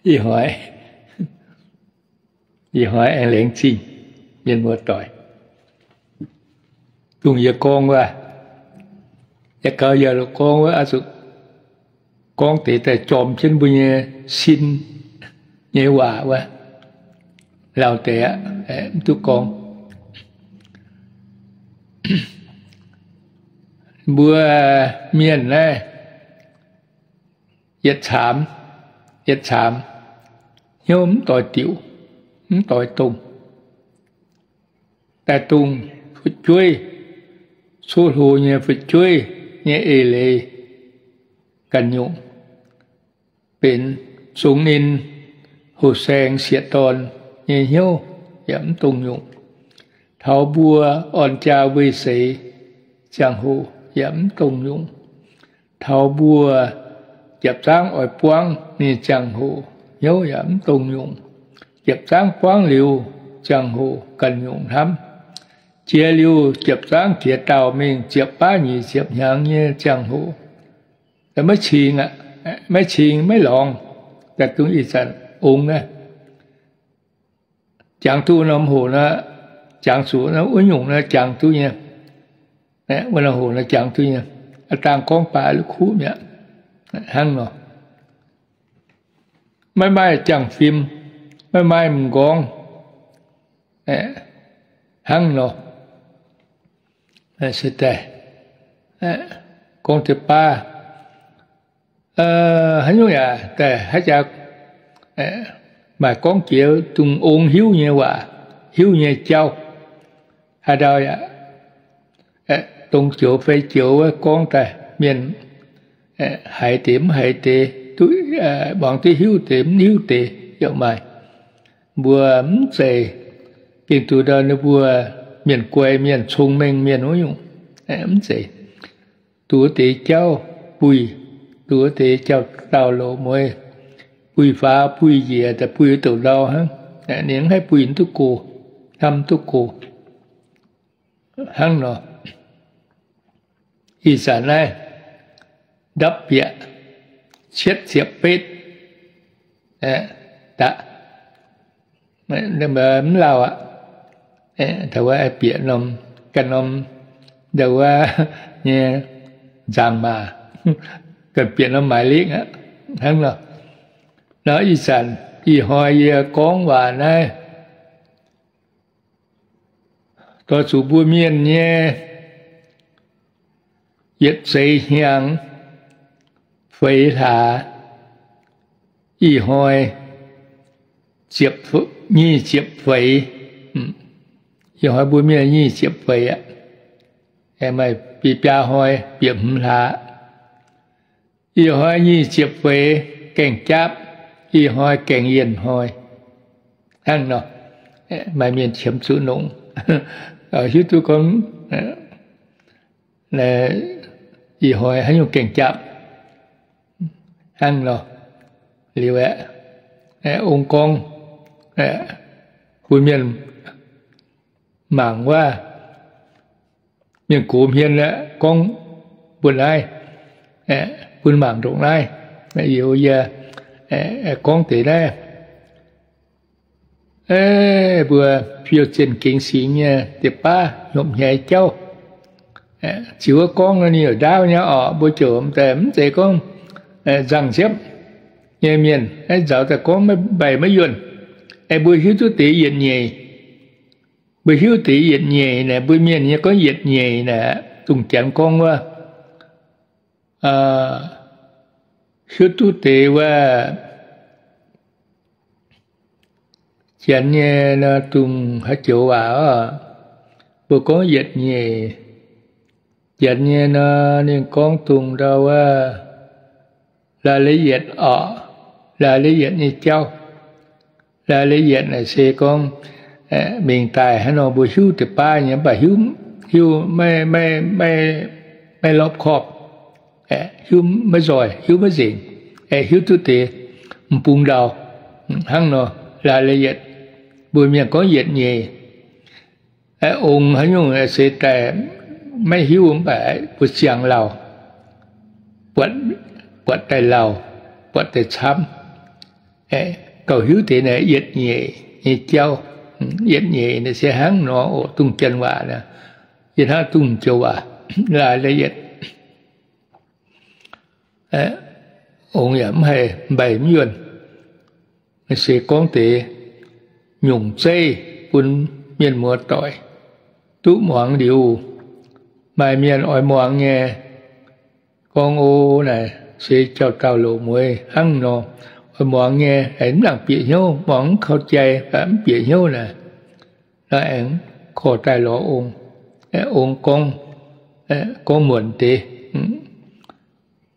Ih hnoi, ih hnoi aengx laengz zingh mienh muoz-doic dongh yie gorngv wuov. Yaac gauh yaac gorngv wuov, oix zuqc gorngv deix daaih jorm jienv mbuo nyei sin nyei waac wuov. Lauh deix aqv, mv duqv gorngv. Mbuo mienh naaiv yietc caamx, yietc caamx hnyouv mv doix diuc, mv doix dongh, daaih dongh fu'jueiv, coqv hlo nyei fu'jueiv nyei eix leiz ganh nyungc, benx zong ninh hoh saeng sieqv dorn nyei hnyouv yaac mv dongh nyungc. Taux mbuo orn jaa weih seix ziangh hoc yaac mv dongh nyungc. Taux mbuo jiepc zaangv oix buangv ninh ziangh hoc hnyouv yaac mv dongh nyungc. Jiepc zaangv buangv liuz ziangh hoc ganh nyungc hnamv. Jiex liuz jiepc zaangv jiex daauh mingh ziepc baav nyic ziepc hnyangx nyei ziangh hoc, maiv cing, maiv cing maiv lorngx, daaih dongh ih zanc ong naaiv. Jangx duqv norm hoc nor, jangx zuqc wuov nyungc nor jangx duqv nyei. Wuov norm hoc nor jangx duqv nyei. Aav dangh gorngv baac la'kuqv mi'aqv. Hnangv nor, maiv maaih jangx-fim, maiv maaih m'nqorngv. Hnangv nor, se daaih gorngv deix baav haaix nyungc yaac daaih haaix jaax maaih gorngv jiex dongh ong hiuv nyei waac, hiuv nyei jauv. Haaix ndau yaac dongh joux fai joux wuov gorngv daaih mienh haiz deix mv haiz deix, duqv, muangx duqv hiuv deix mv hiuv deix yaac maaih. Mbuo mv zeiz gengh duqv ndau ninh mbuo mienh guai mienh cong-mengh mienh wuov nyungc, mv zeiz. Duqv wuov deix jauv buih, duqv wuov deix jauv-daauh loz-mueiz, buih faaux buih njiec daaih buih douc ndau hnangv. Ninh mv haih buih mv duqv go, hnamv mv duqv go. Hnangv nor, ih zanc naaiv ndapv bieqc cietv ziepc betv daqc, mv lauh aqv. Bieqc norm, ganh norm, ndau wuov nyei nzangc-maac, ganh bieqc norm maaiz lekv aqv. Hnangv nor, nor ih zanc ih hnoi yie gorngv waac naaiv, doix zuqc mbuo mienh nyei yietc seix hnyangx feix hlaax, ih hnoi ziepc, nyic ziepc feix. Ih hnoi mbuo mienh nyic ziepc feix aqv. Maaih biaa hnoi bieqc hmz hlaax. Ih hnoi nyic ziepc feix gaengh jaapv, ih hnoi gaengh yienh hnoi. Hnangv nor, maaih mienh qiemx zuqc nongc, hiuv duqv gorngv ih hnoi haaix nyungc gaengh jaapv. Hnangv nor, liuz aeqv, ong gorngv bun mienh mangc wuov, mienh gox hmien aeqv, gorngv mbuo naaiv, bun mangc ndongc naaiv. Liuz yie gorngv deix naaiv, mbuo fiou zienh gengx singx nyei deix baav hnyopv-hnyeiz jauv. Ziux wuov gorngv nor ninh yaac ndaauv nyei orqc, mbuo ziouc mv zeiz gorngv nzangc-nziepv nyei mienh naaiv nzauz daaih gorngv maiv mbaih maiv yuonh. Aengx mbuo hiuv duqv deix yietc nyeic, mbuo hiuv deix yietc nyeic naaic, mbuo mienh nyei gorngv yietc nyeic naaic, dongh Janx gorngv wuov, hiuv duqv deix wuov, Janx nyei nor dongh haaix joux waac oc, mbuo gorngv yietc nyeic. Janx nyei nor ninh gorngv dongh ndau wuov, raaix leiz yietc orqc, raaix leiz yietc nyei jauv. Raaix leiz yietc naaic se gorngv mingh daaih hnangv nor mbuo hiuv deix baav nyei, mv baac hiuv, hiuv maiv, maiv, maiv lopv korpv, hiuv maiv nzoih, hiuv maiv nzengc, hiuv duqv deix m'bung ndau. Hnangv nor, raaix leiz yietc, mbuo mienh gorngv yietc nyeic. Ong haaix nyungc se daaih maiv hiuv mv baac mbuo ziangh lauh, buatc daaih lauh, buatc daaih camv. Gauh hiuv deix naaic yietc nyeic nyei jauv. Yietc nyeic naaic se hnangv nor oc, dongh janx waac naaic, yie hnangv dongh joux waac, laaix yietc ong yaac mv haih mbaih mv yuonh. Se gorngv deix nyungc zeiv bun mienh muoz-doic duqv muangx liuz, maaih mienh oix muangx nyei, gorngv, O, naaic se jauv-dauh loz-mueiz hnangv nor, oix muangx nyei, aengx mv nangc bieqc hnyouv, muangx mv kaux jai, mv bieqc hnyouv naaic, naaiv aengx korv daaih lorz ong. Ong gorngv, gorngv muonc deix,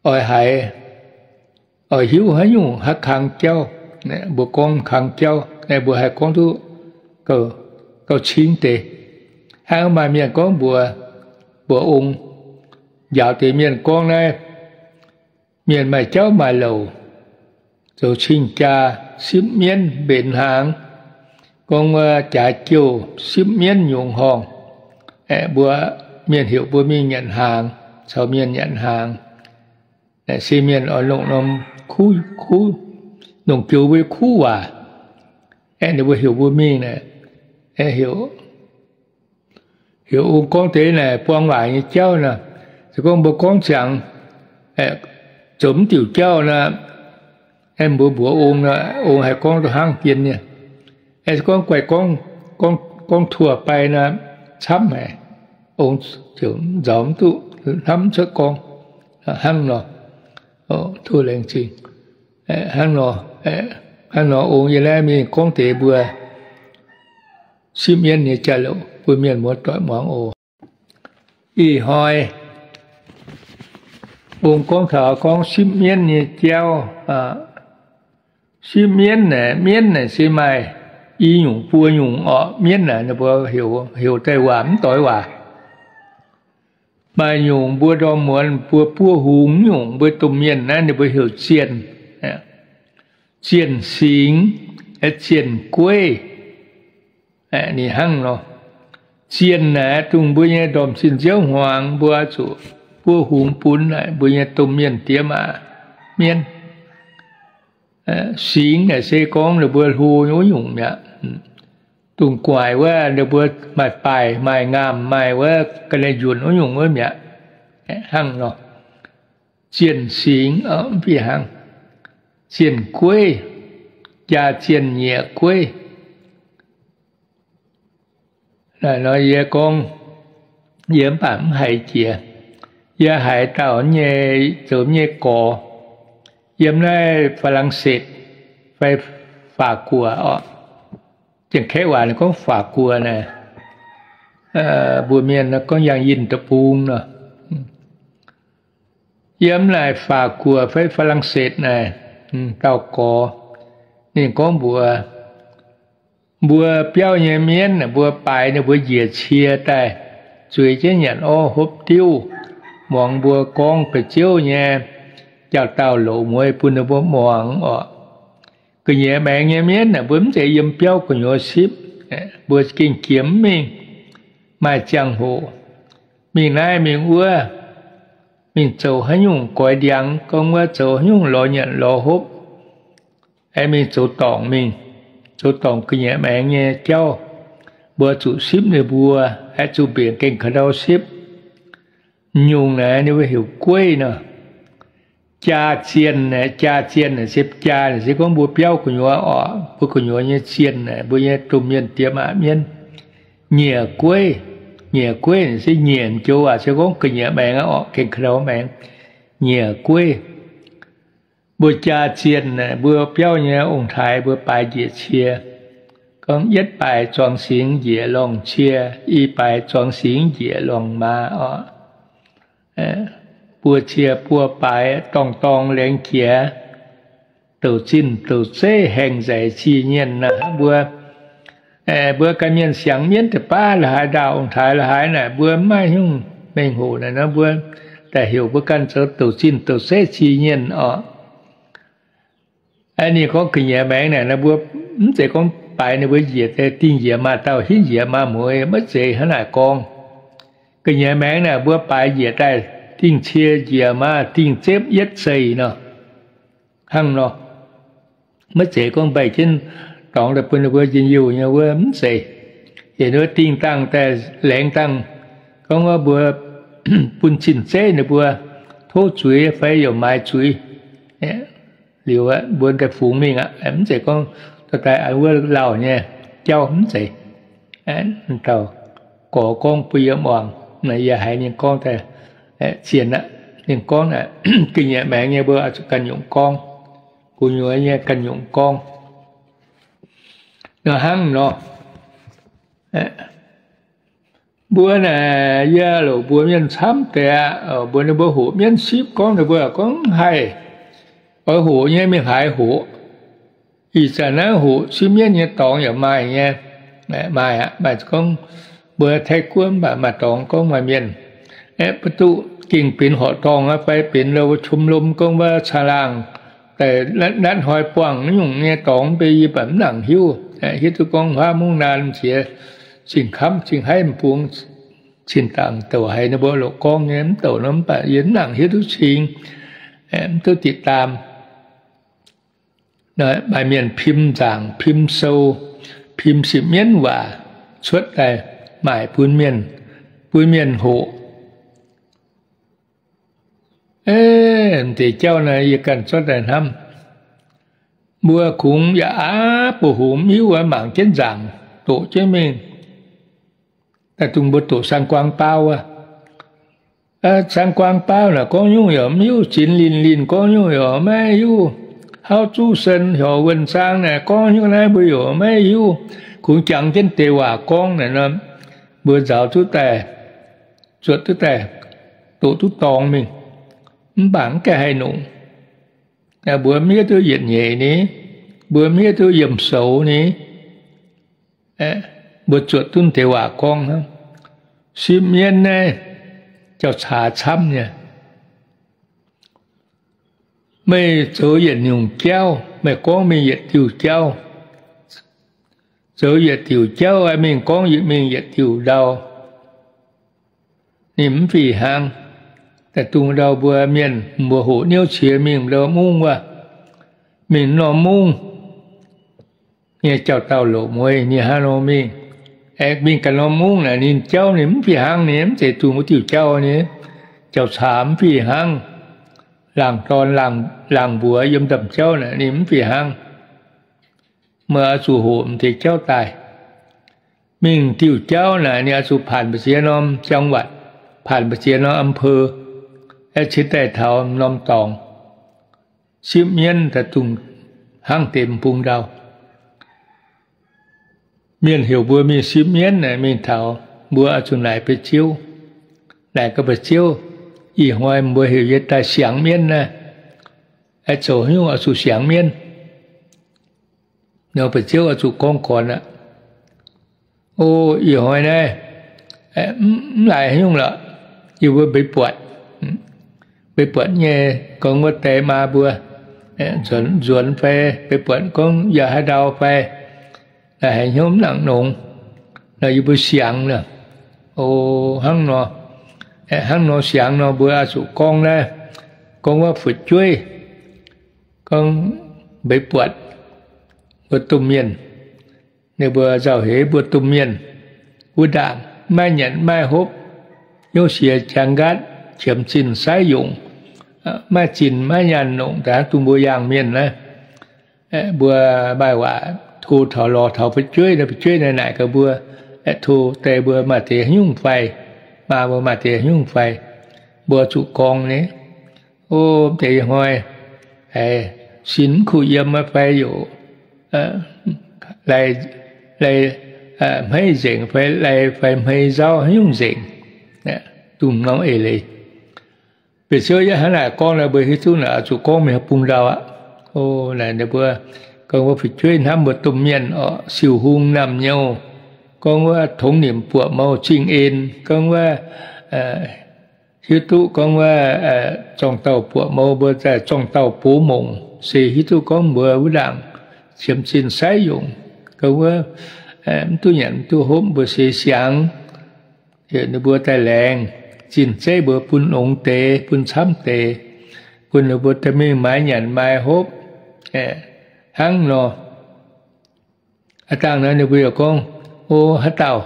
oix haiz, oix hiuv haaix nyungc haaix kang jauv, mbuo gorngv kang jauv, mbuo haih gorngv duqv gauh cing deix. Hnangv maaih mienh gorngv mbuox, mbuox ong, njaaux deix mienh gorngv naaiv, mienh maaih jauv maaih louc, zoux cing-jaa, sipv mienv mbenc hnaangx, gorngv wuov jaax jouh sipv mienv nyungc horngh, mbuo, mienh heuc mbuo mingh nyanc hnaangx, caux mienh nyanc hnaangx. Se mienh oix longc norm kuv, kuv, longc joux mbuo kuv waac, aeqv, ninh mbuo heuc mbuo mingh naaic, heuc, heuc ong gorngv deix naaic buang waaic nyei jauv nor. Se gorngv mbuo gorngv ziangx zoux mv diuc jauv nor, mbuo mbuox ong nor, ong haih gorngv duqv hnangv jien nyei. Se gorngv guaih gorngv, gorngv tuoh bai nor, camv haic, ong ziouc nzaaux mv duqv, hnamv mv cuotv gorngv. Hnangv nor, tov laengz zingh. Hnangv nor, ong yie naaiv mingh gorngv deix mbuo sipv mienv nyei jauv-louc bun mienh muoz-doic muangx oc. Ih hnoi ong gorngv taux gorngv sipv mienv nyei jauv. Sipv mienv naaic, mienv naaic se maaih i nyungc buo nyungc orqc. Mienv naaic ninh mbuo heuc daaih waac mv doix waac. Maaih nyungc mbuo ndorm muonz mbuo buov hungx nyungc, mbuo domh mienh naaiv ninh mbuo heuc zienh, zienh singx, zienh gueiv. Ninh hnangv nor. Zienh naaic dongh mbuo nyei ndorm-zinh nziouv hmuangx mbuo zuqc buov hungx bun naaic mbuo nyei domh mienh diex maac mienv. Singx naaic se gorngv ninh mbuo hlo nyei wuov nyungc mi'aqv. Dongh gu'nguaaic wuov ninh mbuo maaih baaih maaih ngaamh maaih wuov ga'naaiv njuonx wuov nyungc wuov mi'aqv. Hnangv nor, zienh singx, mv fih hnangv, zienh gueiv, jaa zienh nyieqc gueiv. Naaiv nor yie gorngv, yie mv baac mv haiz jiex. Yie haiz dauh nyei zoux nyei gorx yiem naaiv Faa^lang^setv fai Faac Guoqv orqc. Janx-Kaeqv waac ninh gorngv Faac Guoqv naaic, mbuo mienh gorngv Yangh Yinh Deic-Bung nor. Yiem naaic Faac Guoqv fai Faa^lang^setv naaic, dauh gorx ninh gorngv mbuox, mbuo biauv nyei mienv mbuo baaix ninh mbuo njiec cie daaih, zueiz jienv nyanc orv hopv diuv, muangx mbuo gorngv ba'ziouv nyei jauv-dauh loz-mueiz bun ninh mbuo muangx orqc. Ga'nyiec maengx nyei mienv naaic mbuo mv zeiz yiem biauv gu'nyuoz sipv. Mbuo gengh jiex mv mingh, maaih ziangh hoc mingh naaiv mingh wuov, mingh zoux haaix nyungc goix ndiangx, gorngv wuov zoux haaix nyungc lorz nyanc lorz hopv, aengx mingh zoux dorngc mingh, zoux dorngc ga'nyiec maengx nyei jauv, mbuo zuqc sipv ninh mbuo, aengx zuqc mbenc gengh ka'ndau sipv. Nyungc naaic ninh mbuo heuc gueiv nor. Jaa zienh, jaa zienh naaic se jaa naaic se gorngv mbuo biauv gu'nyuoz orqc, mbuo gu'nyuoz nyei zienh naaic, mbuo nyei domh mienh diex maac mienv. Nyiec gueiv, nyiec gueiv naaic se nyiec joux waac se gorngv ga'nyiec maengx orqc, gengh ka'ndau maengx. Nyiec gueiv. Mbuo jaa zienh naaic, mbuo biauv nyei ong-taaix mbuo baaix njiec cie. Gorngv yietv baaix zuangx singx njiec lorngc cie, i baaix zuangx singx njiec lorngc maa orqc. Buo cie buo baaix dorngh dorngh laengz qiex, douc zinh douc zeiv haengh nzaic zih nyienh naaic. Mbuo, mbuo ganh mienh siangx mienv deix baav la'haaix, ndaauh ong-taaix la'haaix naaic, mbuo mv maaih nyungc mengh hoc naaic nor, mbuo daaih heuc mbuo ganh zoux douc zinh douc zeiv zih nyienh orqc. Ninh gorngv ga'nyiec maengx naaic nor, mbuo mv zeiz gorngv baaix ninh mbuo njiec daaih dingh njiec maaz-dauh, hitv njiec maaz-mueiz, maiv zeiz hnangv naaic gorngv. Ga'nyiec maengx naaic mbuo baaix njiec daaih dingh cie njiec maaz, dingh zepv yietv zeih nor, hnangv nor. Maiv zeiz gorngv mbaih jienv dorngx daaih bun ninh mbuo njien-youh nyei wuov, mv zeiz. Yietc wuov dingh dangh daaih laengz dangh gorngv wuov mbuo bun cin-zeiv ninh mbuo tov zuiz fai yaac maaiz zuiz liuz, mbuo daaih fungx mingh aqv. Mv zeiz gorngv dorh daaih an wuov lauh nyei jauv, mv zeiz. Dauh gorx gorngv bun yie muangx, yie haiz ninh gorngv daaih zien aqv. Ninh gorngv naaic ga'nyiec maengx nyei, mbuo oix zuqc ganh nyungc gorngv. Gu'nyuoz nyei ganh nyungc gorngv. Nor hnangv nor, mbuo naaic yie loc mbuox mienh camv deix aqv, mbuox ninh mbuo hoqc mienv sipv gorngv, ninh mbuo gorngv haih, oix hoqc nyei mingh haaix hoqc. Ih zanc naaiv hoqc sipv mienv nyei dorngx yaac maaih nyei. Maaih aqv, maaih gorngv mbuo Taiv-Guoqv mv baac maaih dorngx gorngv maaih mienh aeqv, maiv duqv gengh benx horqc dorngh aqv fai benx lo qom lom gorngv wuov caangh laangh daaih natv hnoi buangh nyungc nyei dorngx mv bei, yie mv baac mv nangc hiuv. Hiuv duqv gorngv huaav mungv naan ziex cing-kamv cing-haiv m'bung cin-dangc douc haiz ninh mbuo loc gorngv nyei mv douc nor, mv baac yie mv nangc hiuv duqv cing, mv duqv diqc daam. Maaih mienh pim nzaangc, pim sou, pim sipv mienv waac cuotv daaih maaic bun mienh, bun mienh hoqc. M'deix jauv naaiv yie ganh cuotv daaih hnamv, mbuo kungx yaac aav buoz hungx mv hiuv, mangc jienv nzaangc doqc jienv mingh. Daaih dungx mbuo doqc สร้างกวางเปล่า wuov. สร้างกวางเปล่า naaic gorngv nyungc yaac mv hiuv, zinx linh linh gorngv nyungc yaac maiv hiuv, hauv zuqv sen hiuv wuonh zaang naaic gorngv nyungc naaiv mbuo yaac maiv hiuv. Kungx jangx jienv deix waac gorngv naaic nor, mbuo nzaaux duqv daaih, zuotc duqv daaih, doqc duqv dorngx mingh, mv baac mv gaengh haih nongc. Mbuo mv hiuv duqv yietc nyeic ni, mbuo mv hiuv duqv yiemh soux ni, mbuo zuotc duqv deix waac gorngv hnangv. Sipv mienv naaiv jauv-caax camv nyei. Meih zoux yietc nyungc jauv, meih gorngv mingh yietc diuh jauv. Zoux yietc diuc jauv mingh gorngv mingh yietc diuc ndau, ninh mv fih hnangv. Daaih dungx ndau mbuo mienh mbuo hoqc niouv qiex mingh ndau mungv wuov, mingh norm mungv nyei jauv-dauh loc mueiz ninh hnangv nor mingh. Aengx mingh ganh norm mungv naaic ninh jauv ninh mv fih hnangv, ninh mv zeiz dungx wuov diuc jauv nyei. Jauv-caax mv fih hnangv. Laangh dorn laangh mbuox yiem ndaamv-jauv naaic ninh mv fih hnangv. Meih oix zuqc hoqc m'deix jauv daaih. Mingh diuh jauv naaic ninh oix zuqc paanc mbu'ziex norm จังหวัด, paanc mbu'ziex norm อำเภอ, aengx cingx daaih taux norm dorngx. Sipv mienv daaih dungx hnangv deix m'bung ndau. Mienh heuc mbuo mingh sipv mienv naaic mingh taux, mbuo oix zuqc naaic ba'ziouv. Naaic gau ba'ziouv, ih hnoi mbuo heuc yie daaih siangx mienv naaiv, aengx zoux haaix nyungc oix zuqc siangx mienv? Nor ba'ziouv oix zuqc gorngv gorn aqv. O, ih hnoi naaiv mv laaix haaix nyungc lorqc. Yie mbuo mbeix buatc, mbeix buatc nyei, gorngv wuov die maa mbuo nzuonx fai mbeix buatc gorngv yaac haaix ndau fai, naaic haaix nyungc mv nangc nongx, naaic yie mbuo siangx nor. O, hnangv nor, hnangv nor siangx nor mbuo oix zuqc gorngv naaiv, gorngv wuov fu'jueiv, gorngv mbeix buatc, mbuo domh mienh, ninh mbuo nzauh heix mbuo domh mienh, wuov ndaangc maiv nyanc maiv hopv, hnyouv siex jangx nqaatv, qiemx zinh saiv yungc, maiv zinh maiv nyaanh nongc, daaih dungx mbuo yaangh mienh naaiv. Mbuo maaih waac to taux lorz taux fu'jueiv, fu'jueiv naaic naaic gaax mbuo, to die mbuo maaih deix haaix nyungc fai, maa mbuo maaih deix haaix nyungc fai, mbuo zuqc gorngv nyei. O, deix hnoi, sin mv kuh yiem fai yaac lai, lai hmeiv nzengc fai lai fai hmei nzauv haaix nyungc nzengc, dungx norm eix leiz. Bieqc ziouv yie hnangv naaic gorngv naaic mbuo hiuv duqv naaic zuqc gorngv mingh bung ndau aqv. O, naaic ninh mbuo gorngv wuov fu'jueiv hnamv mbuo domh mienh orqc, siou hung naamh nyouh, gorngv wuov tongx nimc buoqc mouz zingh en, gorngv wuov hiuv duqv gorngv wuov zorng-dauh buoqc mouz mbuo zaaih zorng-dauh box mongc se hiuv duqv gorngv mbuo wuov ndaangc qiemx zinh saiv yungc, gorngv wuov mv duqv nyanc mv duqv hopv mbuo se siangx, heuc ninh mbuo daaih laengz zinh zeiv mbuo bun longx deix bun camv deix, bun ninh mbuo daaih mingh maaiz nyanc maaiz hopv, Hnangv nor, aav dangh naaiv ninh mbuo yaac gorngv, O, haaix dauh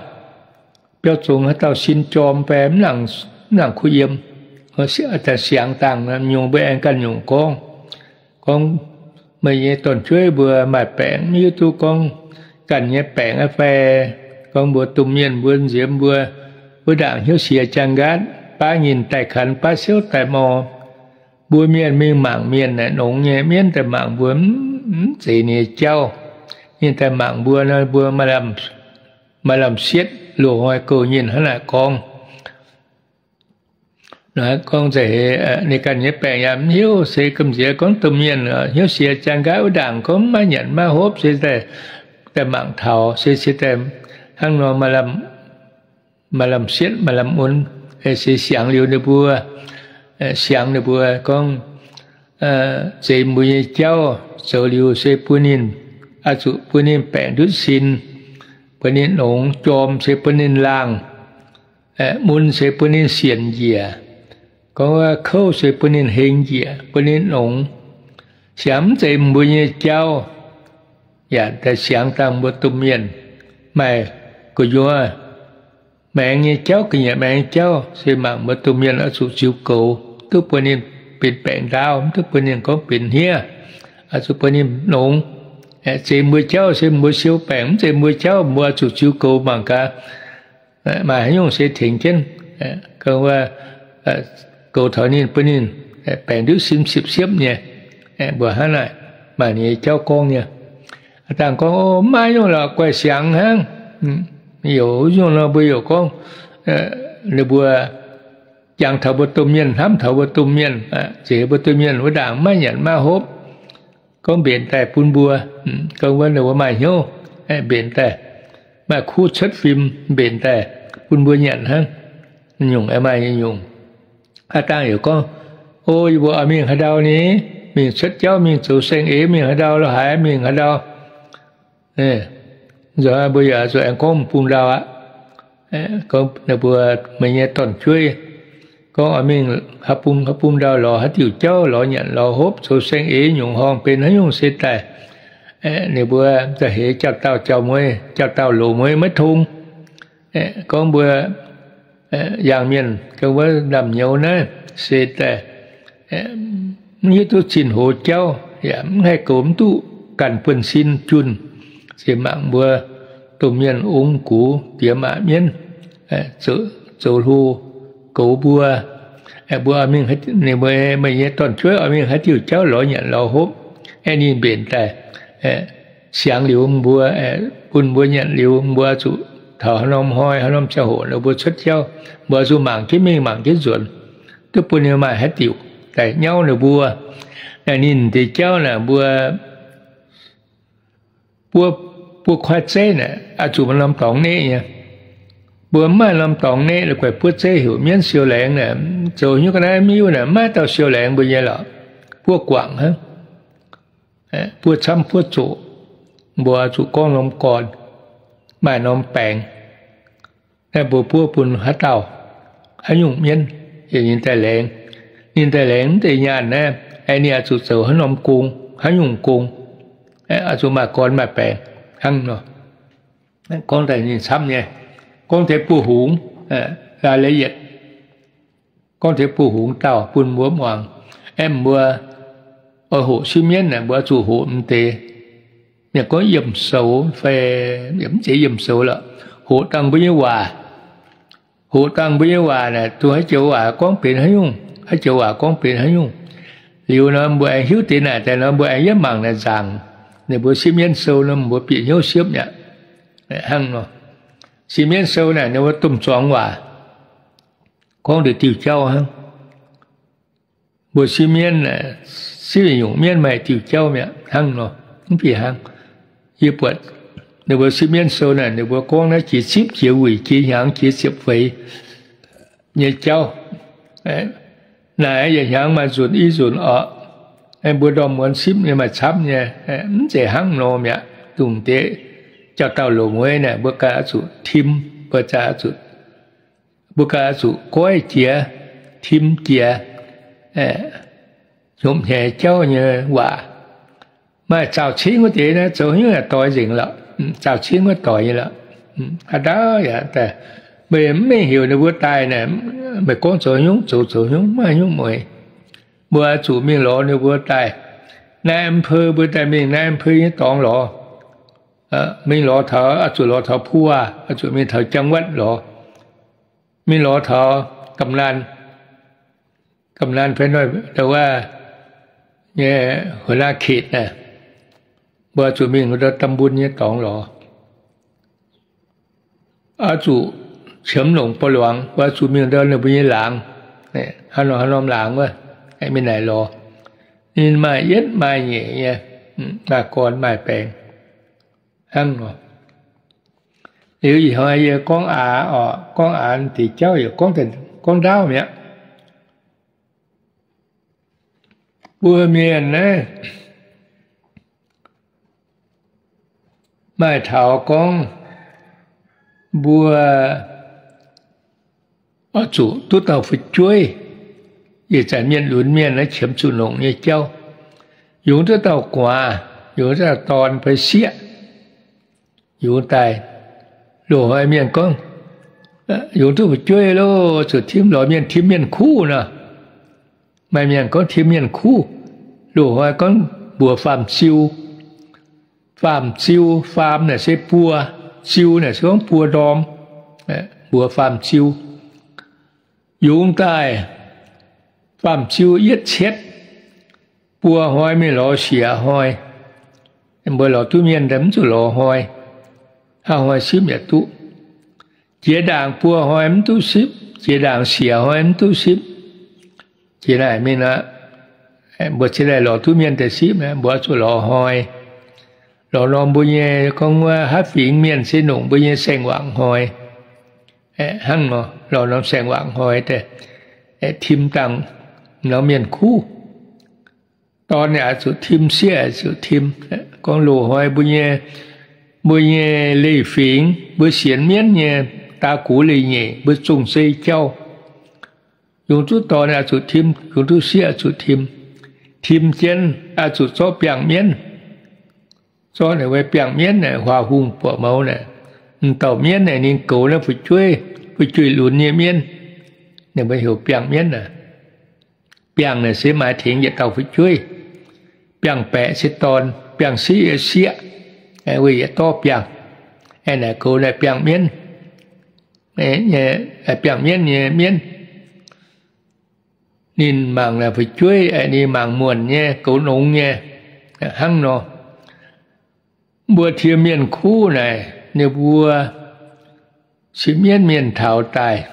biauv zong haaix dauh sin jorm fai mv nangc kuh yiem, siangx dangh nyungc mbuo aengx ganh nyungc gorngv, gorngv, Meih nyei dorn-jueiv mbuo maaih baengc, mv hiuv duqv gorngv ganh nyei baengc aqv fai gorngv mbuo domh mienh mbuo nziemx mbuo wuov ndaangc hnyouv siex jaang nqaatv, baav nyinh daaih kanx, baav siouv daaih mor. Mbuo mienh mingh mangc mienh naaic, nongx nyei mienv daaih mangc mbuo, mv zeiz ninh nyei jauv. Ninh daaih mangc mbuo nor, mbuo maaih lamh sietv loz-hnoi gouh nyinh hnangv naaic gorngv. Gorngv za'eix ninh ganh nyei baengc yaac mv hiuv, se gamh nziex gorngv domh mienh hnyouv siex jaang nqaatv wuov ndaangc gorngv maiv nyanc maiv hopv, se daaih mangc taux, se se daaih hnangv nor maaih lamh sietv maaih lamh mun, se siangx liuz ninh mbuo, siangx ninh mbuo gorngv, Zeiz mbuo nyei jauv zoux liuz se bun ninh, oix zuqc bun ninh baengc ndutv sin, bun ninh nongx, jorm se bun ninh laangh, mun se bun ninh sienc njiec, gorngv kouv se bun ninh heng njiec, bun ninh nongx. Siangx mv zeiz mbuo nyei jauv, yaac daaih siangx dangh mbuo domh mienh maaih gu'nyuoz maengx nyei jauv, ga'nyiec maengx nyei jauv, se mangc mbuo domh mienh oix zuqc ziux goux, duqv bun ninh benx baengc ndaauv, mv duqv bun ninh gorngv benx hniev, oix zuqc bun ninh nongx. Zeiz mbuo jauv se mbuo siou baengc, mv zeiz mbuo jauv, mbuo oix zuqc ziux goux mangc gaax, maaih haaix nyungc se tengx jienv, gorngv wuov, goux taux ninh, bun ninh baengc ndutv sin siepv-siepv nyei. Mbuo hnangv naaic, maaih ninh nyei jauv gorngv nyei. Aav dangh gorngv, O, mv maaih nyungc lorqc, guaih siangx hnangv. Youc nyungc nor mbuo youc gorngv, ninh mbuo jangx taux mbuo domh mienh, hnamv taux mbuo domh mienh, zeiz mbuo domh mienh wuov ndaangc maiv nyanc maiv hopv, gorngv mbenc daaih bun mbuo, gorngv wuov ninh mbuo maaih hnyouv, mbenc daaih, maaih kuv cuotv fim mbenc daaih bun mbuo nyanc hnangv. Nyungc aeqv, maaih nyungc. Aav dangh youc gorngv, O, yie mbuo oix mingh haaix ndau ni? Mingh cuotv jauv, mingh zoux saeng-eix, mingh haaix ndau, la'haaix mingh haaix ndau? Nzunc mbuo yaac zuqc aengx gorngv bung ndau aqv. Gorngv ninh mbuo, meih nyei dorn-jueiv, gorngv oix mingh haaix bung haaix bung ndau lorz haaix diuc jauv, lorz nyanc lorz hopv, zoux saeng-eix nyungc horngh, benx haaix nyungc se daaih, ninh mbuo za'heix jauv-dauh jauv-mueiz, jauv-dauh loz-mueiz maiv tong. Gorngv mbuo yangh mienh gorngv wuov ndaamv-nyouz naaiv se daaih mv hiuv duqv zinh hoz jauv, yaac mv haih goux mv duqv ganh buonv-sin junh. Se mangc mbuo domh mienh ong-gux diex maac mienv zoux hlo goux mbuo. Mbuo, meih nyei dorn-jueiv oix mingh haaix diuc jauv lorz nyanc lorz hopv, aengx ninh mbenc daaih siangx liuz mbuo, bun mbuo nyanc liuz, mbuo zuqc taux haaix norm hnoi haaix norm ziangh hoc ninh mbuo cuotv jauv, mbuo zuqc mangc jienv mingh mangc jienv nzuonx, duqv bun ninh maaih haaix diuc daaih nyauv ninh mbuo. Naaiv ninh deix jauv naaic mbuo buov, buov kuaaiv zeiv naaic, oix zuqc maaih norm dorngx neqv nyei. Mbuo mv maaih norm dorngx neqv, la'guaih buov zeiv heuc mienv siou laengz naaic, zoux nyungc ga'naaiv miuv naaic, maiv dauh siou laengz mbuo nyei lorqc. Buov guangc hnangv. Buov camv buov zoqc, mbuo zuqc gorngv norm gorn, maaih norm baengx. Naaiv mbuo buov bun haaix dauh, haaix nyungc mienv, ninh daaih laengz. Ninh daaih laengz mv deix nyaanh naaiv, ninh oix zuqc zoux haaix norm gong, haaix nyungc gong, oix zuqc maaih gorn maaih baengx hnangv nor. Gorngv daaih ninh camv nyei, gorngv deix buov hungx, laaix yietc, gorngv deix buov hungx dauh bun mbuo muangx. Aeqv, mbuo oix hoqc sieqv mienv naaic, mbuo zuqc hoqc mv deix, mienh gorngv yiemh soux fai, mv zeiz yiemh soux lorqc, hoqc dangh mbuo nyei waac. Hoqc dangh mbuo nyei waac naaic, dongh haaix joux waac gorngv benx haaix nyungc, haaix joux waac gorngv benx haaix nyungc. Liuz nor mbuo aengx hiuv deix naaic daaih nor, mbuo aengx yietv mangc naaic nzaangc. Ninh mbuo sieqv mienv sou nor, mbuo bieqc hnyouv siepv mi'aqv. Hnangv nor, sieqv mienv sou naaic ninh mbuo domh zuangx waac, gorngv deix diuh jauv hnangv. Mbuo sieqv mienv, sieqv nyungc mienv maaih diuh jauv mi'aqv hnangv nor, mv fih hnangv. Yie buatc ninh mbuo sieqv mienv sou naaic, ninh mbuo gorngv naaiv jiex zipv jiex wuic jiex hnyangx jiex ziepc feix nyei jauv. Naaic yietc hnyangx maaih nzunc i nzunc orqc. Mbuo ndorm muonz sipv nyei maaih camv nyei, mv zeiz hnangv nor mi'aqv. Dongh deix jauv-dauh loz-mueiz naaic, mbuo ganh oix zuqc tim, mbuo ganh oix zuqc, mbuo ganh oix zuqc goiv jiex, tim jiex hnyopv-hnyeiz jauv nyei waac. Maaih zaauh cingv wuov deix naaiv zoux hnyouv yaac doix nzengc lorqc. Zaauh cingv wuov doix nyei lorqc. Haaix dauh yaac daaih, meih mv mengh heuc ninh mbuo daaih naaic, meih gorngv zoux hnyouv zoux, zoux hnyouv maiv hnyouv mueiz. Mbuo oix zuqc mingh lorz ninh mbuo daaih. Naaiv อำเภอ mbuo daaih mingh naaiv อำเภอ nyei dorngx lorz. Mingh lorz taux, oix zuqc lorz taux ผู้ว่า, oix zuqc mingh taux จังหวัด lorz. Mingh lorz taux กำนัน, กำนัน fai ndo wuov nyei หัวหน้าเขต naaic, mbuo oix zuqc mingh ndau ตำบล nyei dorngx lorz. Oix zuqc qiemx longc ปกครอง, mbuo oix zuqc mingh ndau ninh mbuo nyei laangz, haaix norm haaix norm laangz wuov, mingh naaic lorz. Ninh maaih yietv maaih nyeic nyei, maaih gorn maaih baengx hnangv nor. Liuz ih hnoi yie gorngv aax oc, gorngv aax deix jauv yaac gorngv ndaauv mi'aqv. Mbuo mienh naaiv maaih taux gorngv mbuo oix zuqc duqv dauh fu'jueiv, ih zanc mienh lunx mienh naaiv qiemx zuqc longc nyei jauv, yungz duqv dauh gu'nguaaz, yungz duqv dauh dorn fai sieqv, yungz daaih loz-hnoi mienh gorngv, yungz duqv fu'jueiv loh, zuqc tim lorz mienh tim mienh kuv nor. Maaih mienh gorngv tim mienh kuv, loz-hnoi gorngv mbuox faam-ziu. Faam-ziu, faam naaic se buo, ziu naaic se gorngv buo ndorm, mbuox faam-ziu. Yungz daaih faam-ziu yietv cietv, buo hnoi mingh lorz siec hnoi. Mbuo lorz duqv mienh daaih mv zuqc lorz hnoi, hnangv hnoi sipv yaac duqv. Jiex ndaangc buo hnoi mv duqv sipv, jiex ndaangc siec hnoi mv duqv sipv. Jiex naaic mingh aqv, mbuo cingx daaih lorz duqv mienh daaih sipv, mbuo zuqc lorz hnoi. Lorz norm mbuo nyei gorngv wuov haaix fingx mienh se longc mbuo nyei saeng-wangc hnoi. Hnangv nor, lorz norm saeng-wangc hnoi daaih tim dangh norm mienh kuv. Dorn yaac zuqc tim, sieqv yaac zuqc tim. Gorngv loz-hnoi mbuo nyei, mbuo nyei leiz-fingx, mbuo sienx mienv nyei daa gux leiz-nyeic, mbuo zong zei jauv. Yungz duqv dorn yaac zuqc tim, yungz duqv sieqv yaac zuqc tim. Tim jienv yaac zuqc zorqv biangh mienv. Zorqv naaic mbuo biangh mienv naaic, huaax hungh buoqc mouz naaic, m'dauh mienv naaic ninh goux naaiv fu'jueiv, fu'jueiv lunx nyei mienv, ninh mbuo heuc biangh mienv aqv. Biangh naaic se maaih tengx yietc dauh fu'jueiv. Biangh-baeqc se dorn, biangh-siqv se sieqv, weic yietc dorv biangh. Naaic goux naaic biangh mienv, biangh mienv nyei mienv. Ninh mangc naaic fu'jueiv, ninh mangc muonc nyei, goux nongx nyei, hnangv nor. Mbuo tim mienh kuv naaic, ninh mbuo se mienv mienh taux daaih,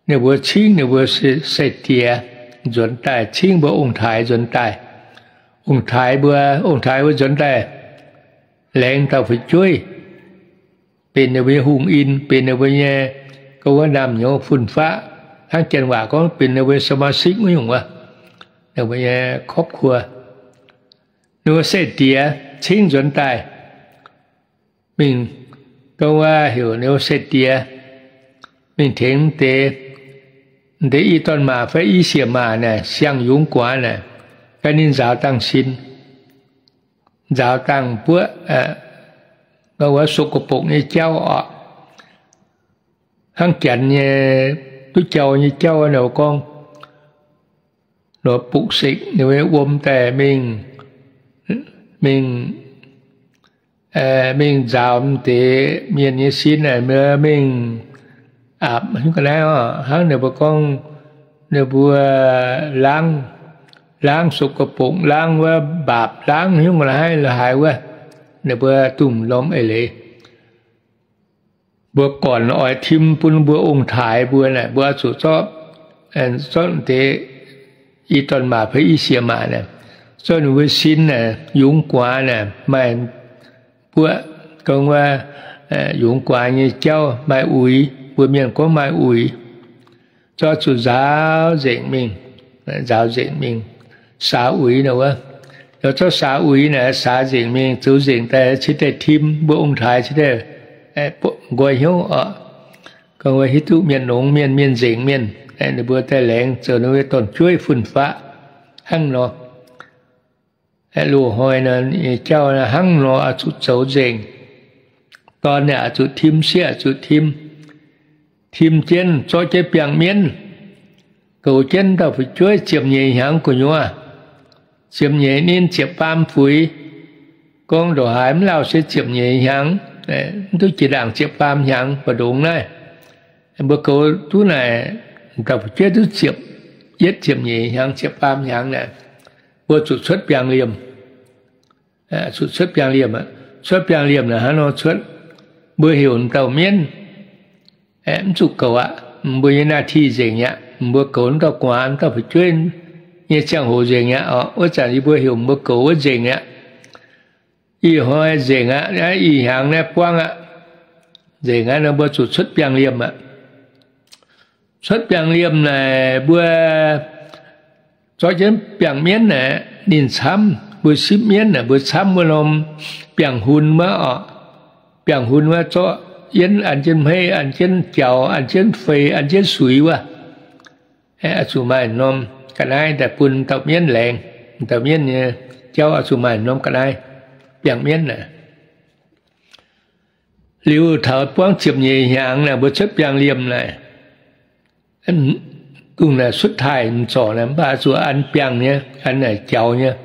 ninh mbuo cingv ninh mbuo sai-diex nzuonx daaih, cingv mbuo ong-taaix nzuonx daaih. Ong-taaix mbuo, ong-taaix mbuo nzuonx daaih laengz dauh fu'jueiv, benx ninh mbuo nyei hungh in, benx ninh mbuo nyei, gorngv wuov naamh nyouz fun-faqv, hnangv janx waac gorngv benx ninh mbuo nyei สมาชิก wuov nyungc wuov, ninh mbuo nyei ครอบครัว. Ninh mbuo sai-diex cingv nzuonx daaih, mingh, gorngv wuov heuc ninh mbuo sai-diex mingh tengx deix, deix i dorn maac fai i sieqv maac naaic, siang-yungz guaax naaic, gan ninh nzaaux dangh sin, nzaaux dangh buoqv, gorngv wuov สกปรก nyei jauv oc. Hnangv janx nyei duqv jauv nyei jauv nor gorngv, nor ปลุกเสก ninh mbuo wuom daaih mingh, mingh, mingh nzaaux deix mienh nyei sin, mingh aapv, hnangv ninh mbuo gorngv, ninh mbuo laangv, laangv สกปรก, laangv wuov mbaapc, laangv hiuv la'haiv la'haaix wuov, ninh mbuo dungx lorm eix leiz. Mbuo gornc oix tim bun mbuo ong-taaix mbuo naaic, mbuo zuqc zorqv, zorqv deix i dorn maac fai i sieqv maac naaic, zorqv ninh mbuo sin naaic, yungz guaax naaic, maaih buoqv, gorngv wuov, yungz guaax nyei jauv maaih uix, mbuo mienh gorngv maaih uix. Zorqv zuqc nzaaux nzengc mingh, nzaaux nzengc mingh, saax uix nor wuov. Yaac zorqv saax uix naaic, saax nzengc mingh, zoux nzengc daaih cingx daaih tim mbuo ong-taaix cingx daaih nqoi hnyouv oc. Gorngv wuov hiuv duqv mienh longx mienh, mienh nzengc mienh, ninh mbuo daaih laengz zoux ninh mbuo dorn-jueiv fun-faqv hnangv nor. Loz-hnoi nor nyei jauv hnangv nor oix zuqc zoux nzengc. Dorn yaac oix zuqc tim, sieqv oix zuqc tim. Tim jienv zorqv jienv biangh mienv, goux jienv dauh fu'jueiv ziepc nyeic hnyangx gu'nyuoz. Ziepc nyeic ninh ziepc faam fuix. Gorngv ndongc haaix mv lauh se ziepc nyeic hnyangx, mv duqv jiex ndaangc ziepc faam hnyangx mbu'ndongx naaiv. Mbuo goux duqv naaic, dauh fu'jueiv duqv ziepc yietv ziepc nyeic hnyangx, ziepc faam hnyangx naaic, mbuo zuqc cuotv biangh liemh. Zuqc cuotv biangh liemh aqv. Cuotv biangh liemh naaic hnangv nor cuotv, mbuo heuc m'dauh mienv mv zuqc goux aqv. Mbuo nyei หน้าที่ nzengc mi'aqv. Mbuo goux m'dauh gu'nguaaz, m'dauh fu'jueiv nyei ziangh hoc nzengc mi'aqv oc. Wuov zanc yie mbuo heuc mbuo goux wuov nzengc mi'aqv. Ih hnoi nzengc aqv, ih hnyangx naaiv buangv aqv. Nzengc aqv nor mbuo zuqc cuotv biangh liemh aqv. Cuotv biangh liemh naaic mbuo zorqv jienv biangh mienv naaic ninh camv, mbuo sipv mienv naaic mbuo camv wuov norm biangh hun wuov oc. Biangh hun wuov zorqv yienv an jienv hmeiv, an jienv jaux, an jienv fei, an jienv suix wuov. Oix zuqc maaih norm ga'naaiv daaih bun dauh mienv laengz. Dauh mienv nyei jauv oix zuqc maaih norm ga'naaiv biangh mienv naaic. Liuz taux buangv ziepc nyeic hnyangx naaic mbuo cuotv biangh liemh naaic, dongh naaic cuotv taaih m'zorc naaic mv baac zuqc an biangh nyei, an naaic jaux nyei.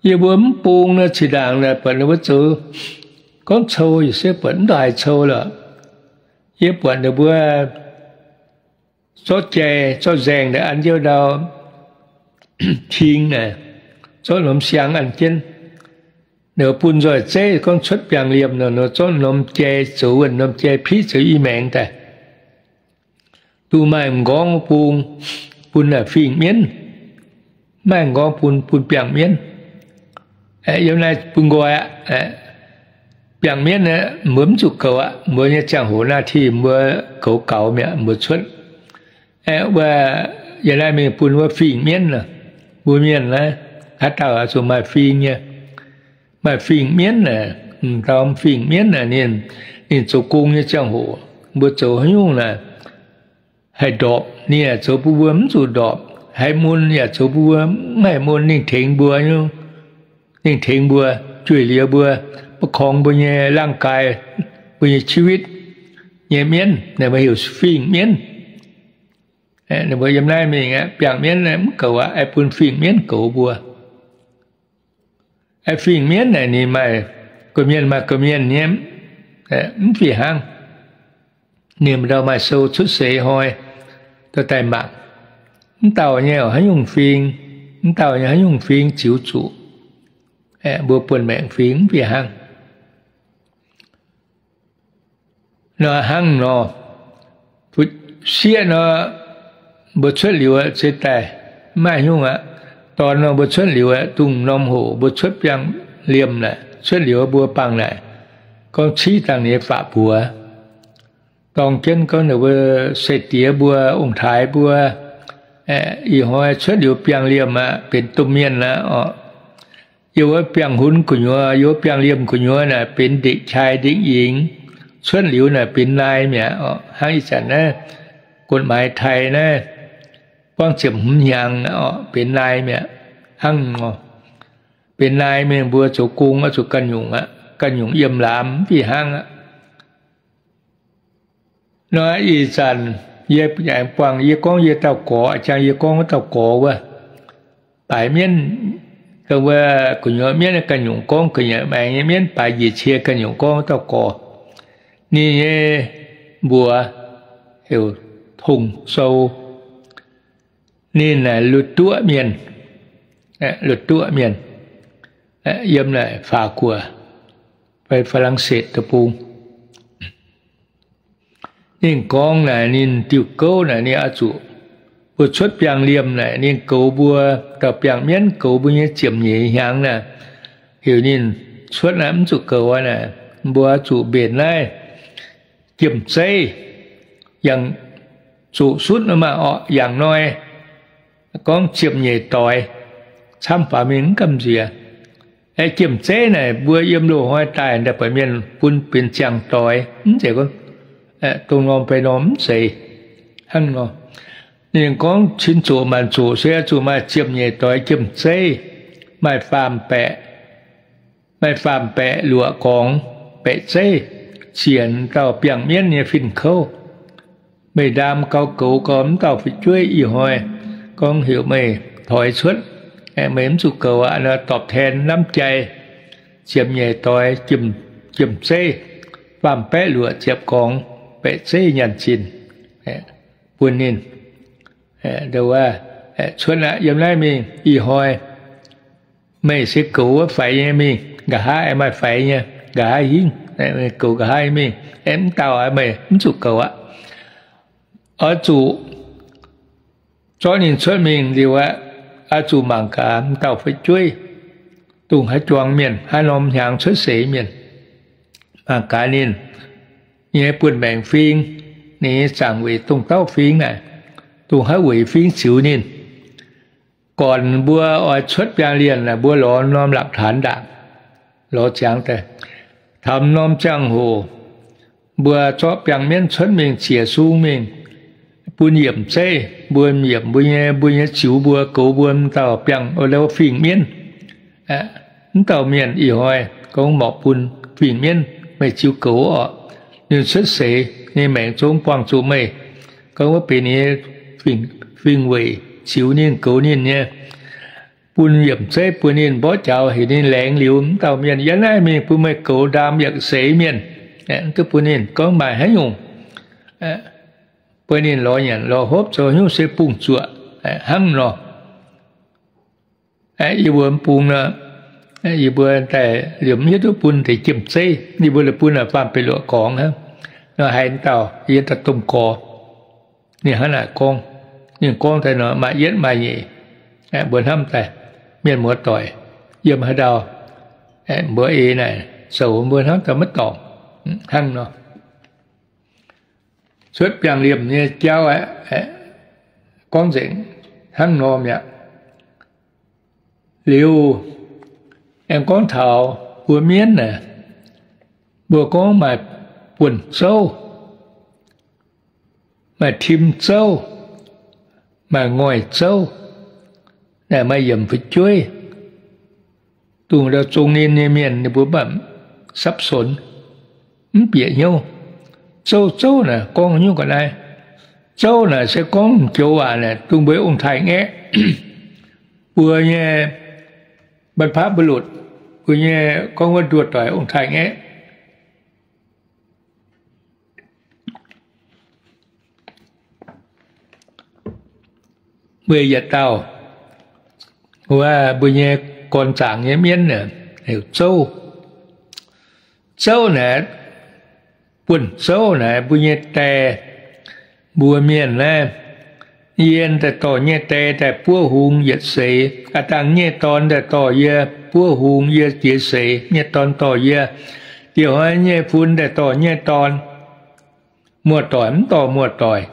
Yie mbuo mv bung nor, zinh ndaangc naaic buatc ninh mbuo zoux gorngv cou, yie se buatc mv ndongc haaix cou lorqc. Yie buatc ninh mbuo zorqv jai zorqv nzaeng naaic an jienv ndau ting naaic, zorqv norm siang an jienv. Ninh bun nzoih zeiv gorngv cuotv biangh liemh nor, ninh zorqv norm jai zoux wuov, norm jai piqv zoux i maengx daaih. Dongh maaih m'nqorngv bung bun naaic fingx mienv, maaih m'nqorngv bun, bun biangh mienv. Yiem naaiv bun nqoi aqv. Biangh mienv aeqv, mbuo mv zuqc goux aqv. Mbuo nyei ziangh hoc หน้าที่ mbuo goux gaux mi'aqv, mbuo cuotv. Aeqv, wuov yiem naaiv mingh bun wuov fingx mienv. Mbuo mienh naaiv haaix dauh oix zuqc maaih fingx nyei. Maaih fingx mienv naaic, m'dauh fingx mienv naaic ninh, ninh zoux gong nyei ziangh hoc, mbuo zoux haaix nyungc naaic haih ndorpc, ninh yaac zoux bun mbuo mv zuqc ndorpc. Haaix mun yaac zoux bun mbuo mv haih mun, ninh tengx mbuo, ninh tengx mbuo, jueiv liuz mbuo, ประคอง mbuo nyei ร่างกาย, mbuo nyei ชีวิต nyei mienv, naaic mbuo heuc fingx mienv. Ninh mbuo yiem naaiv mingh aeqv, biangh mienv mv goux aqv, aengx bun fingx mienv goux mbuo. Fingx mienv naaic ninh maaih ga'mienh maaih ga'mienh nyei, mv fih hnangv. Ninh mbuo ndau maaih sou cuotv seix hnoi dorh daaih mangc, mv dauh nyei haaix nyungc fingx, mv dauh nyei haaix nyungc fingx ziux zuqc. Mbuo buonv maengc fingx mv fih hnangv. Nor hnangv nor, sieqv nor, mbuo cuotv liuz se daaih mv maaih nyungc aqv. Dorn nor mbuo cuotv liuz aeqv, dongh norm hoc mbuo cuotv biangh liemh naaic, cuotv liuz mbuo bangc naaic, gorngv civ dangh nyei faqv buoz, dorng jienv gorngv ninh mbuo se diex mbuo, ong-taaix mbuo, ih hnoi cuotv liuz biangh liemh aqv, benx domh mienh aqv oc. Yiem wuov biangh hun gu'nyuoz, yiem wuov biangh liemh gu'nyuoz naaic benx ndeic-qai ndeic-nyingx, cuotv liuz naaic benx nai mi'aqv oc. Hnangv ih zanc naaiv กฎหมาย Taiv naaiv, buangv ziepc hmz hnyangx oc, benx nai mi'aqv. Hnangv nor, benx nai mingh mbuo zoux gong oix zuqc ganh nyungc aqv, ganh nyungc yiem laamz mv fih hnangv aqv. Nor ih zanc yie aengx buangh yie gorngv yie dauh gorx, jang yie gorngv wuov dauh gorx wuov, baaix mienv, wuov gu'nyuoz mienv ganh nyungc gorngv, gu'nyuoz maengx nyei mienv baaix njiec cie ganh nyungc gorngv wuov dauh gorx. Ninh nyei mbuox heuc Tong Sou. Ninh naaic Luoh Duoqv mienh, Luoh Duoqv mienh, yiem naaic Faatc Guoqv fai Faa^lang^setv deic-bung. Ninh gorngv naaic ninh diuh gouv naaic ninh oix zuqc mbuo cuotv biangh liemh naaic ninh goux mbuo, dauh biangh mienv goux mbuo nyei ziepc nyeic hnyangx naaic, heuc ninh cuotv naaic mv zuqc goux naaic, mbuo zuqc mbenc naaiv jiem-zeiv, yangh zuqc sutv maah oc, yangh noi gorngv ziepc nyeic doix, camv faaux mingh mv gamh nziex. Jiem-zeiv naaic mbuo yiem loz-hnoi daaih ndaaih buatc mienh bun benx ziangh doix, mv zeiz gorngv dongh norm fai norm, mv zeiz hnangv nor. Ninh gorngv cin zoqc maanc zoqc se zuqc maaih ziepc nyeic doix jiem-zeiv, maaih faam-baeqc, maaih faam-baeqc luoqc gorngx baeqc zeiv, zienx dauh biangh mienv nyei fin-kouv. Meih ndaam gau goux gau mv dauh fu'jueiv ih hnoi, gorngv heuc meih toix cuotv, meih mv zuqc goux aqv, ตอบแทนน้ำใจ ziepc nyeic doix jiem-zeiv, faam-baeqc luoqc ziepc gorngx baeqc zeiv nyanc zinh bun ninh. Cuotv aqv, yiem naaiv mingh ih hnoi, meih se goux wuov faix nyei mingh, nqa'haav aengx maaih faix nyei, nqa'haav hingv, goux nqa'haav nyei mingh, aengx mv dauh meih mv zuqc goux aqv. Oix zuqc zorqv ninh cuotv mingh liuz aqv, oix zuqc mangc gaax m'dauh fu'jueiv, dongh haaix juangc mienh, haaix norm hnyangx cuotv seix mienh, mangc gaax ninh nyei buonv-maengc fing, ninh nyei zaangc weic dongh dauh fing naaic, dongh haaix weic fing ziux ninh. Gornc mbuo oix cuotv biangh lienh naaic, mbuo lorz norm หลักฐาน ndaangc, lorz ziangx daaih. Taux norm ziangh hoc mbuo zorqv biangh mienv cuotv mingh, zieqc sung mingh, bun yiemc zeiv, mbuo yiemc mbuo nyei, mbuo nyei ziux mbuo, goux mbuo m'dauh biangh, o, fing mienv. Mv dauh mienh ih hnoi gorngv morc bun fing mienv, meih ziux goux orqc. Ninh cuotv seix, ninh maengc zungv buangh zuqc meih, gorngv wuov benx ninh nyei fing weic ziux ninh, goux ninh nyei, bun yiemc zeiv bun ninh mborqv jaux, heuc ninh laengz liuz, mv dauh mienh yiem naaiv mingh bun meih goux ndaam yietc seix mienh, mv duqv bun ninh gorngv maaih haaix nyungc, bun ninh lorz nyanc lorz hopv zoux nyungc se bungx zuoqc hnangv nor. Yie mbuo mv bung nor, yie mbuo daaih liemh mv hiuv duqv bun deix jiem-zeiv, yie mbuo la'bun naaic faam-baeqc luoqc gorngx hnangv. Nor haiz dauh yie daaih domh gorx, ninh hnangv naaic gorngv, ninh gorngv daaih nor maaih yietv maaih nyeic, mbuo hnamv daaih, mienh muoz-doic, yiem haaix ndau, mbuo eix naaic zoux mbuo hnamv daaih maiv dorngc, hnangv nor. Cuotv biangh liemh nyei jauv aeqv, gorngv nzengc hnangv nor mi'aqv. Liuz, aengx gorngv taux mbuo mienv naaic, mbuo gorngv maaih buonc zouv, maaih tim zouv, maaih ngoic zouv, naaic maaih yiemc fu'jueiv, dongh ndau zong ninh nyei mienh ninh mbuo mv baac สับสน, mv bieqc hnyouv. Zouv, zouv naaic gorngv nyungc ga'naaiv. Zouv naaic se gorngv m'joux waac naaic dongh mbuo ong-taaix-ngaeqv, mbuo nyei บรรพบุรุษ, mbuo nyei gorngv wuov nduov doic ong-taaix-ngaeqv. Mbuo yietc dauh, wuov mbuo nyei gorn zaangc nyei mienv naaic heuc zouv. Zouv naaic, buonc zouv naaic mbuo nyei die, mbuo mienh naaiv, yie daaih dorh nyei die daaih buov hung yietc seix, aa dangh nyei dorn daaih dorh yie buov hung, yie jiex seix nyei dorn dorh yie, dieh hnoi nyei fun daaih dorh nyei dorn, muoz-doic mv dorh muoz-doic.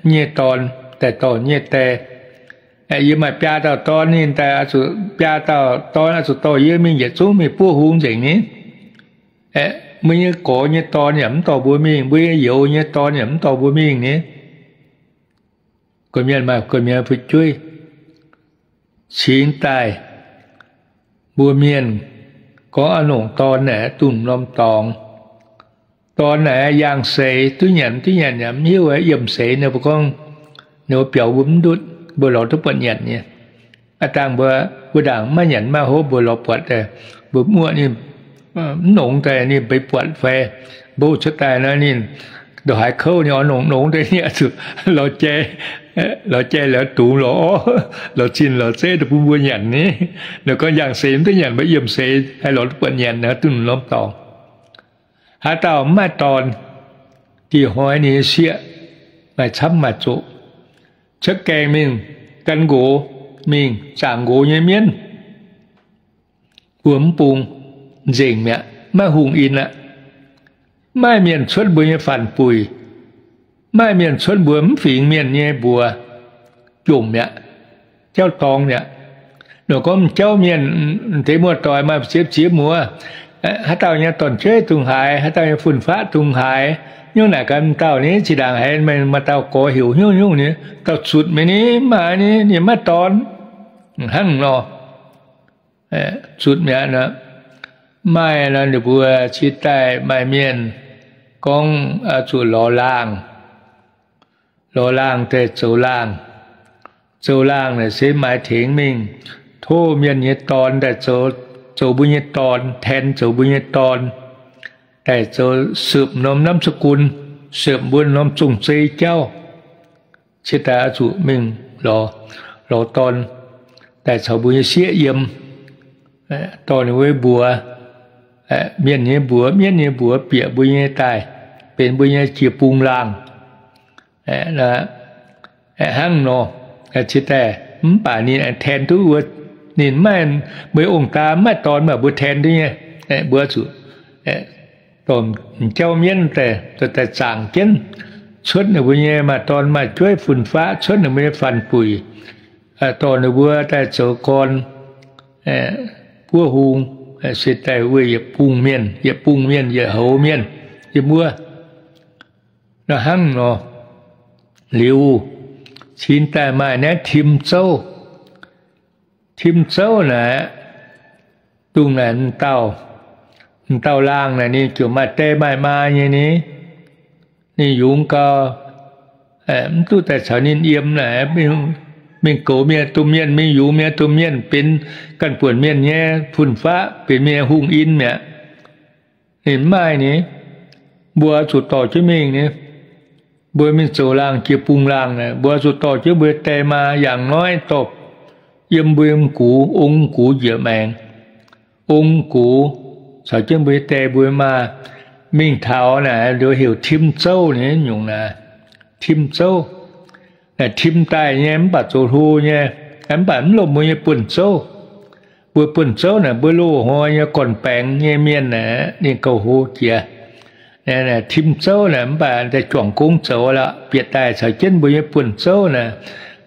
Nyei dorn daaih dorh nyei die. Yie maaih biaa dauh dorn, ninh daaih oix zuqc, biaa dauh dorn oix zuqc dorh yie mingh yietc zungv mingh buov hung nzengc ni. Mbuo nyei gorx nyei dorn yaac mv dorh mbuo mingh, mbuo nyei youz nyei dorn yaac mv dorh mbuo mingh ni. Gorqv-mienh maaih gorqv-mienh fu'jueiv. Cingx daaih mbuo mienh gorngv a'nongc dorn naaic dunh norm dorngx. Dorn naaic yangh seix duqv nyanc, duqv nyanc yaac mv hiuv, yiemh seix ninh mbuo gorngv, ninh mbuo biaux mbuo mv ndutv, mbuo lorz duqv buatc nyanc nyei. Aa dangh mbuo, mbuo ndaangc maiv nyanc maiv hopv, mbuo lorz buatc daaih, mbuo muoqv ninh mv nongx daaih ninh mbeix buatc fai mbo cuotv daaih nor ninh ndongc haaix kouv ninh oix nongx nongx daaih ninh zuqc lorz jai, lorz jai lorz dungz lorz orv, lorz zinh lorz zeiv daaih bun mbuo nyanc ni. Ninh gorngv yangh seix mv duqv nyanc, mbuo yiemh seix haih lorz duqv buatc nyanc nor dunh norm dorngx. Haaix dauh mv maaih dorn, dieh hnoi ninh nyei sieqv maaih camv maaih zoqc, cuotv gaengh mingh gan nqox, mingh zaangc nqox nyei mienv, mbuo mv bung nzengc mi'aqv, maiv hungh in aqv. Maaih mienh cuotv mbuo nyei fanh buic, maaih mienh cuotv mbuo mv fingx mienh nyei mbuox, jomc mi'aqv, jauv dorngx mi'aqv. Nor gorngv jauv mienh, deix muoz-doic maaih ziex ziex muoz, haaix dauh nyei dorn-jueiv dungx haaix, haaix dauh nyei fun-faqv dungx haaix, Nyungc naaic ganh m'dauh ni, zinh ndaangc haiz meih maaih dauh gorx heuc hnyouv nyungc ni, dauh zutc mi'aqv ni, mv maaih ni, ninh maiv dorn. Hnangv nor, zutc mi'aqv. Maaih nor ninh mbuo cingx daaih maaih mienh gorngv zuqc lorz laangh, lorz laangh daaih zoux laangh. Zoux laangh naaic se maaiz tengx mingh tov mienh nyei dorn daaih zoux, zoux mbuo nyei dorn, แทน zoux mbuo nyei dorn, daaih zoux สืบ norm นามสกุล, สืบ mbuo norm zong-zei jauv. Cingx daaih oix zuqc mingh lorz, lorz dorn daaih caux mbuo nyei sieqv yiem, dorh ninh mbuo mbuox, mienh nyei mbuox, mienv nyei mbuox bieqc mbuo nyei daaih, benx mbuo nyei jiex bung laangh. Hnangv nor, cingx daaih mv baac ninh แทน duqv wuov, ninh maaih, meih ong-daa maaih dorn, mv baac mbuo แทน duqv nyei. Mbuo zuqc dorh m'jauv mienv daaih, daaih zaangc jienv, cuotv ninh mbuo nyei maaih dorn maaih jueiv fun-faqv, cuotv ninh mbuo nyei fanh buic, dorh ninh mbuo daaih zoux gorn buov hung, se daaih weih yietc bung mienh, yietc bung mienh, yietc houx mienh yiem wuov. Nor hnangv nor, liuz cingx daaih maaih naaiv tim zouv. Tim zouv naaic, dongh naaic m'dauh, m'dauh laangh naaic ninh ziouc maaih die maaih maa nyei ni. Ninh yungz gau, mv duqv daaih caux ninh yiem naaic, mingh goux mienh, domh mienh, mingh yungz mienh, domh mienh benx ganh buonc mienh nyei fun-faqv, benx mienh hungh in mi'aqv. Ninh mv maaih ni, mbuo zuqc dorh jienv mingh ni. Mbuo mingh zoux laangh jiex bung laangh naaic, mbuo zuqc dorh jienv mbuo die maa yangh noiv dorh yiem mbuo gux, ong gux njiec maengx. Ong gux caux jienv mbuo die mbuo maa mingh taux naaic, liuz heuc tim zouv ni nyungc naaic. Tim zouv naaic tim daaih nyei, mv baac zoux hlo nyei, mv baac mv lomh mbuo nyei buonv-zouv. Mbuo buonv-zouv naaic mbuo loz-hnoi nyei gorn-baengx nyei mienh naaic, ninh gauh hlo jiex. Tim zouv naaic mv baac daaih juangc gong zoux lorqc, bieqc daaih caux jienv mbuo nyei buonv-zouv naaic,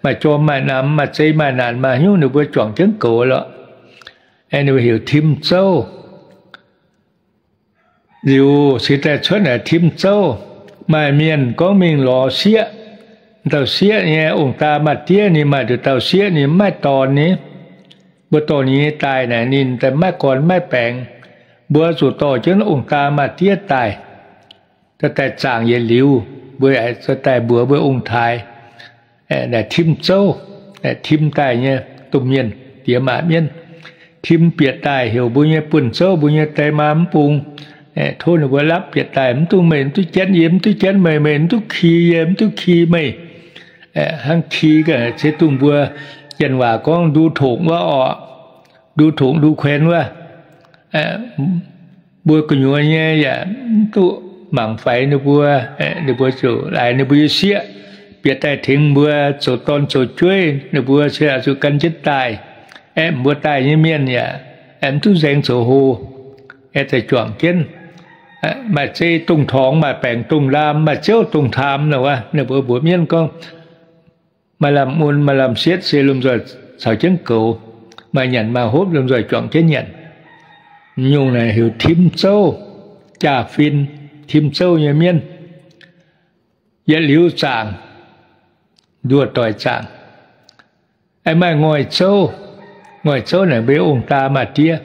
maaih jorm maaih namx, maaih zei maaih naanc, maaih hnyouv ninh mbuo juangc jienv goux lorqc. Ninh mbuo heuc tim zouv. Liuz cingx daaih cuotv naaic tim zouv, maaih mienh gorngv mingh lorz sieqv. Dauh sieqv nyei ong-daa maa-diev, ninh maaih nduqc dauh sieqv, ninh mv maaih dorn ni. Mbuo dorh ninh nyei daaih naaic, ninh daaih maiv gorn maiv baengx. Mbuo zuqc dorh jienv ong-daa maa-diev daaih, daaih zaangc yietc liuz, mbuo daaih mbuox mbuo ong-taaix. Naaic tim zouv, tim daaih nyei domh mienh, diex maac mienv. Tim bieqc daaih heuc mbuo nyei buonv-zouv, mbuo nyei die maa mv bung, tov ninh mbuo lapv bieqc daaih, mv duqv meih, mv duqv jienv yie, mv duqv jienv meih, meih mv duqv ki yie, mv duqv ki meih. Hnangv ki ga'naaiv se dongh mbuo janx waac gorngv ndu tokc wuov orqc, ndu tokc ndu kuenx wuov. Mbuo gu'nyuoz nyei yaac mv duqv mangc faix ninh mbuo. Ninh mbuo ziouc laaix ninh mbuo nyei sieqv bieqc daaih tengx mbuo zoux dorn zoux jueiv, ninh mbuo se oix zuqc gan jienv daaih. Aeqv, mbuo daaih nyei mienh yaac aeqv, mv duqv nzaeng zoux hlo, aeqv, daaih juangc jienv. Maaih zei dongh torngx, maaih baengc dongh laam, maaih ziouv dongh taam nor wuov. Ninh mbuo mbuox mienv gorngv, maaih lamh mun maaih lamh sietv se lomh nzoih caux jienv goux, maaih nyanc maaih hopv lomh nzoih juangc jienv nyanc. Nyungc naaic heuc tim zouv, jaa-fin, tim zouv nyei mienv. Yietc liuz zaangc, nduoh doic zaangc. Aengx maaih ngoic zouv. Ngoic zouv naaic mbuo ong-daa maa-diev.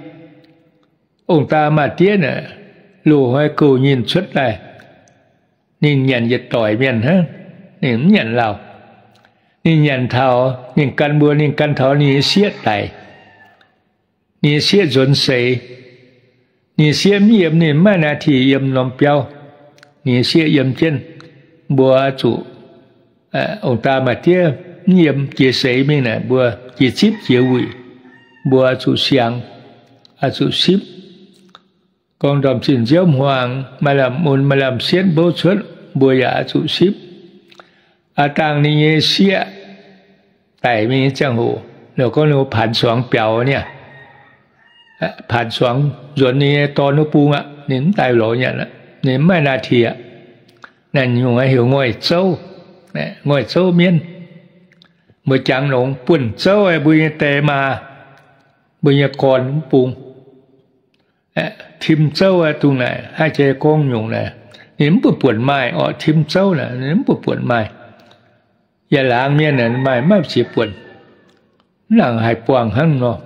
Ong-daa maa-diev naaic loz-hnoi gouh nyinh cuotv daaih, ninh nyanc yietc doic mienh hnangv, ninh mv nyanc lauh. Ninh nyanc taux ninh gan mbuo, ninh gan taux ninh nyei sieqv daic. Ninh nyei sieqv nzuonx seix. Ninh nyei sieqv mv yiem, ninh mv maaih หน้าที่ yiem norm biauv. Ninh nyei sieqv yiem jienv, mbuo zuqc, ong-daa maa-diev mv yiem, jiex seix mingh naaic, mbuo jiex zipv jiex wuic, mbuo zuqc siangx, zuqc sipv. Gorngv ndorm zinh nziouv hmuangx, maaih lamh mun maaih lamh sietv mbouv cuotv, mbuo yaac zuqc sipv. Aa dangh ninh nyei sieqv daic mingh nyei ziangh hoc, ninh gorngv ninh mbuo paanx suangx biaux niaa. Paanx suangx nzuonx ninh nyei dorn wuov bung aqv, ninh mv daaih lorz nyanc aqv, ninh mv maaih หน้าที่ aqv. Naaiv nyungc heuc ngoic zouv, ngoic zouv mienv. Mbuo jangx longx buonv zouv, mbuo nyei die maa, mbuo nyei gorn wuov bung. Tim zouv dongh naaic, haih jai gorngv nyungc naaic. Ninh mv buonv-buonc maaih orqc, tim zouv naaic ninh mv buonv-buonc maaih. Yaac laangz mienh maaih maiv ziex buonc, mv nangc haaix buangh hnangv nor.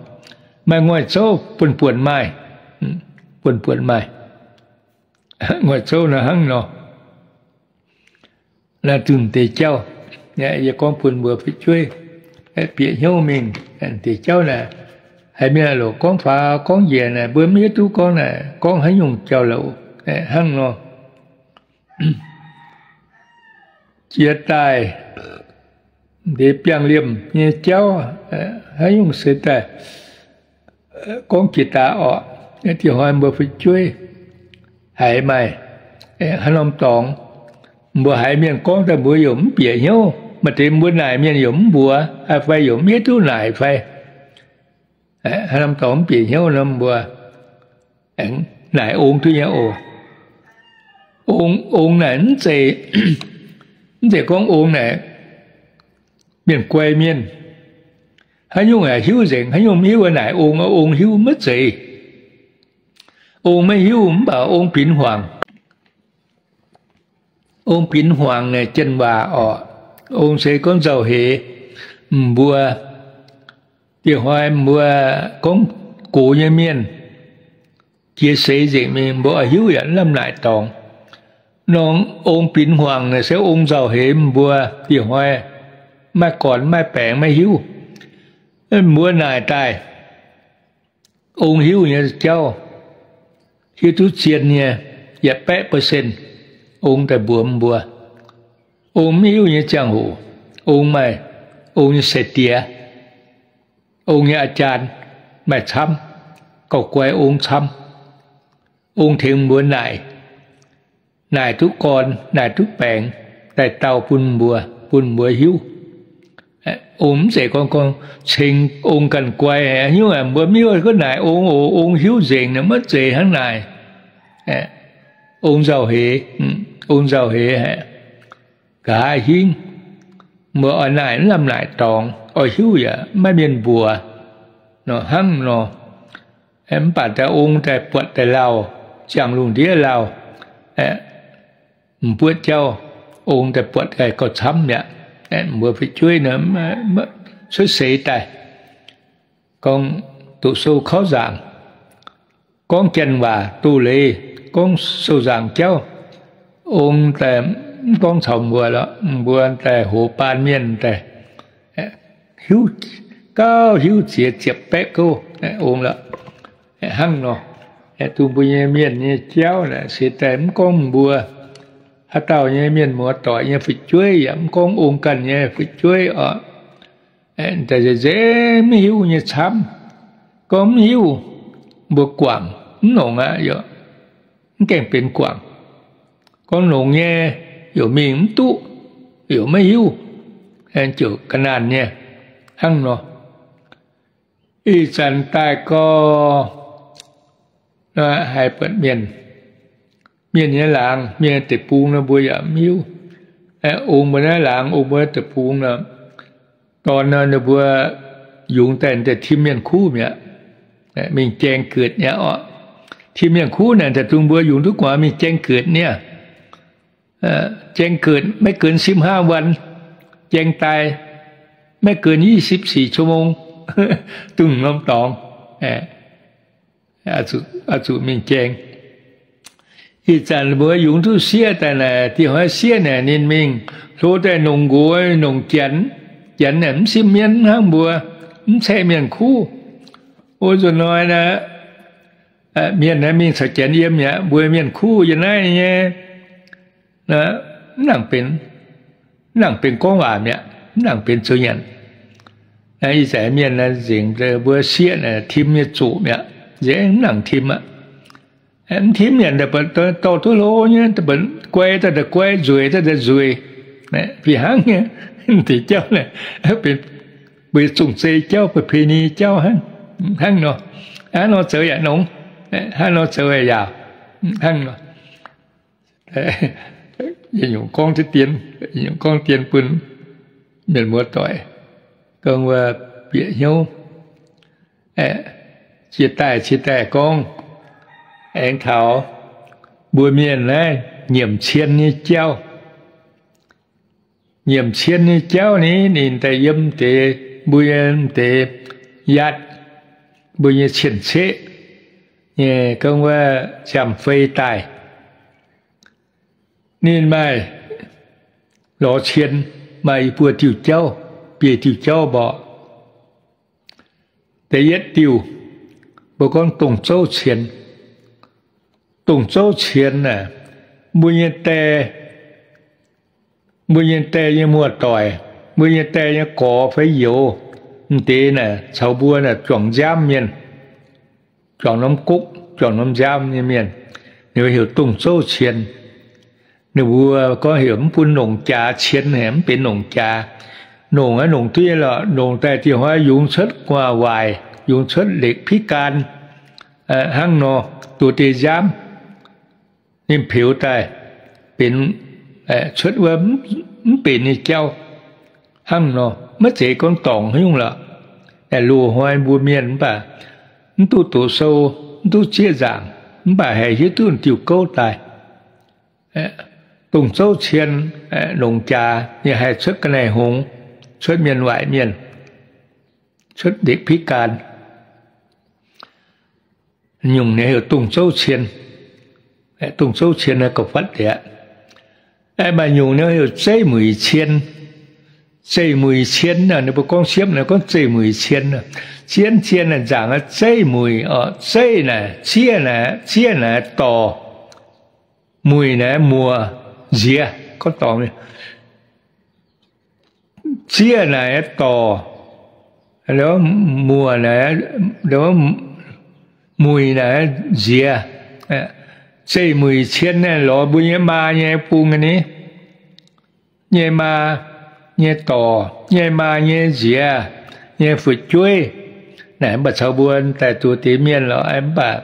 Maaih ngoic zouv buonv-buonc maaih, buonv-buonc maaih. Ngoic zouv naaiv hnangv nor. Naaiv zunh deix jauv, yie gorngv bun mbuo fu'jueiv bieqc hnyouv mingh. Deix jauv naaic, haiz mienh loc gorngv faaux gorngv njiec naaic, mbuo mv hiuv duqv gorngv naaic gorngv haaix nyungc jauv-louc hnangv nor. Jiex daaih, deix biangh liemh nyei jauv, haaix nyungc se daaih gorngv jiex daaih orqc. Dieh hnoi mbuo fu'jueiv haiz maaih haaix norm dorngx, mbuo haiz mienh gorngv daaih mbuo yaac mv bieqc hnyouv. Maaih deix mbuo naaic mienh yaac mv mbuox fai yaac mv hiuv duqv naaic fai. Haaix norm dorngx mv bieqc hnyouv nor mbuo aengx naaic ong duqv nyei oc. Ong, ong naaic mv zeiz, mv zeiz gorngv ong naaic mienh guai mienh, haaix nyungc yaac hiuv nzengc, haaix nyungc mv hiuv naaic ong, ong hiuv maiv zeiz. Ong maiv hiuv mv baac ong binx hmuangx. Ong binx hmuangx naaic jien waac orqc. Ong se gorngv nzauh heix mbuo. Dieh hnoi mbuo gorngv gox nyei mienh jiex seix nzengc mingh, mbuo oix hiuv yaac mv lamh naaic dorngx. Norm ong binx hmuangx naaic se ong nzauh heix mbuo. Dieh hnoi maaih gorn maaih baengx maiv hiuv, mbuo naaic daaih ong hiuv nyei jauv, hiuv duqv zien nyei yietc baeqv percent ong daaih mbuox mbuo. Ong mv hiuv nyei ziangh hoc, ong maaih ong nyei sai-diex, ong nyei aa jaan maaih camv, gauh guai ong camv. Ong tengx mbuo naaic, naaic duqv gorn, naaic duqv baengx daaih dau bun mbuo, bun mbuo hiuv. Ong mv zeiz gorngv, gorngv ceng ong ganh guai haic nyungc, mbuo mv hiuv gorngv naaic ong oc, ong hiuv nzengc nor maiv zeiz hnangv naaic. Ong nzauh heix, ong nzauh heix haic. Nqa'haav hingv, mbuo oix naaic mv lamh naaic dorngx, oix hiuv yaac maiv mienh mbuox nor hnangv nor. Mv baac daaih ong daaih buatc daaih lauh, ziangh lungh ndiev lauh, m'buoqv jauv, ong daaih buatc daaih gauh camv mi'aqv. Mbuo fu'jueiv cuotv seix daaih, gorngv doqc sou kauv nzaangc, gorngv janx waac doz-leiz, gorngv sou nzaangc jauv, ong daaih mv gorngv caux mbuo lorqc. Mbuo daaih hoz baan mienh daaih hiuv, gauh hiuv ziex ziepc baeqv gouv ong lorqc. Hnangv nor, dongh mbuo nyei mienh nyei jauv naaic se daaih mv gorngv mbuo haaix dauh nyei mienh muoz-doic nyei fu'jueiv yaac mv gorngv ong ganh nyei fu'jueiv oc. Nzengc mv hiuv nyei camv. Gorngv mv hiuv, mbuo guangc mv nongc aqv, mv gaengh benx guangc. Gorngv nongc nyei, youc mingh mv duqv, youc maiv hiuv, ziouc ga'naanh nyei hnangv nor. Ih zanc daaih gorx, haiz buatc mienh, mienh nyei laangz, mienh deic-bung nor mbuo yaac mv hiuv. Ong mbuo naaiv laangz, ong mbuo deic-bung nor, dorn nor ninh mbuo yungz daaih, daaih tim mienh kuv mi'aqv. Mingh jaeng geuc nyei oc. Tim mienh kuv naaic daaih dongh mbuo yungz duqv gu'nguaaz mingh jaeng geuc nyei. Jaeng geuc maiv เกินสิบห้าวัน, jaeng daaih maiv เกินยี่สิบสี่ชั่วโมง, dongh norm dorngx oix zuqc mingh jaeng. Ih zanc mbuo yungz duqv sieqv daaih naaic, dieh hnoi sieqv naaic ninh mingh hlo daaih nongc nqox nongc janx. Janx naaic mv sim mienv hnangv mbuo, mv caeqv mienh kuv. O, nzunc hnoi naaic, mienh naaiv mingh caux janx yiem mi'aqv, mbuo mienh kuv yiem naaiv nyei, mv nangc benx, mv nangc benx gorngv waac mi'aqv, mv nangc benx zoux nyanc. Ih zanc mienh nzengc mbuo sieqv naaic tim nyei zuqc mi'aqv, nzengc mv nangc tim aqv. Mv tim nyanc daaih buatc dorh duqv hlo nyei, daaih buatc guai daaih daaih guai, nzueic daaih daaih nzueic, fih hnangv nyei. Deix jauv naaic benx mbuo zong-zei jauv, ประเพณี jauv hnangv, hnangv nor. Hnangv nor zoux yaac nongx, hnangv nor zoux yaac yaauc, hnangv nor. Yietc nyungc gorngv deix dien, yietc nyungc gorngv dien bun mienh muoz-doic, gorngv wuov bieqc hnyouv. Cie daaih cie daaih gorngv, aengx taux mbuo mienh naaiv, nyiemc cien nyei jauv. Nyiemc cien nyei jauv ni, ninh daaih yiem deix mbuo nyei deix yaatv, mbuo nyei cien-ceqv nyei gorngv wuov ziangh fei daaih. Ninh maaih lorz cien, maaih i buo diuh jauv, biei diuh jauv mborqv. Da'yietv diuh, mbuo gorngv dongh zouv cien. Dongh zouv cien aeqv, mbuo nyei die, mbuo nyei die nyei muoz-doic, mbuo nyei die nyei gorx fai youz, m'deix naaic caux mbuo naaic juangc nziaamv mienh, juangc norm gokv, juangc norm nziaamv nyei mienh, ninh mbuo heuc dongh zouv cien. Ninh mbuo gorngv heuc mv bun longc jaax cien, mv benx longc jaax. Longc aeqv, longc duqv nyei lorqc, longc daaih dieh hnoi yungz cuotv gu'nguaaz-waaic, yungz cuotv lekc piv gaan, hnangv nor, duqv deix nziaamv. Ninh peux daaih benx, cuotv wuov mv benx nyei jauv. Hnangv nor, maiv zeiz gorngv dorngc haaix nyungc lorqc. Loz-hnoi mbuo mienh mv baac mv duqv doqc sou, mv duqv zieqv nzaangc, mv baac haih hiuv duqv diuh gouv daaih. Dongh zouv cien, longc jaax ninh haih cuotv ga'naaiv hngongx, cuotv mienh waaic mienh, cuotv lekc piv gaan. Nyungc ninh heuc dongh zouv cien. Dongh zouv cien naaiv gauh fatv deix aqv. Maaih nyungc ninh heuc zeiv muic cien. Zeiv muic cien, ninh mbuo gorngv siepv naaiv gorngv zeiv muic cien. Zien cien naaiv nzaangc zeiv muic, zeiv naaic zieqv naaic, zieqv naaic dorc, muic naaic muoc nziex, gorngv dorngc. Zieqv naaic dorc, muoc naaic, muic naaic nziex. Zeiv muic cien naaiv lorz mbuo nyei maa nyei bung ni, nyei maa nyei dorc, nyei maa nyei nziex, nyei fu'jueiv. Naaic mv baac caux mbuo daaih duqv deix mienh lorqc, mv baac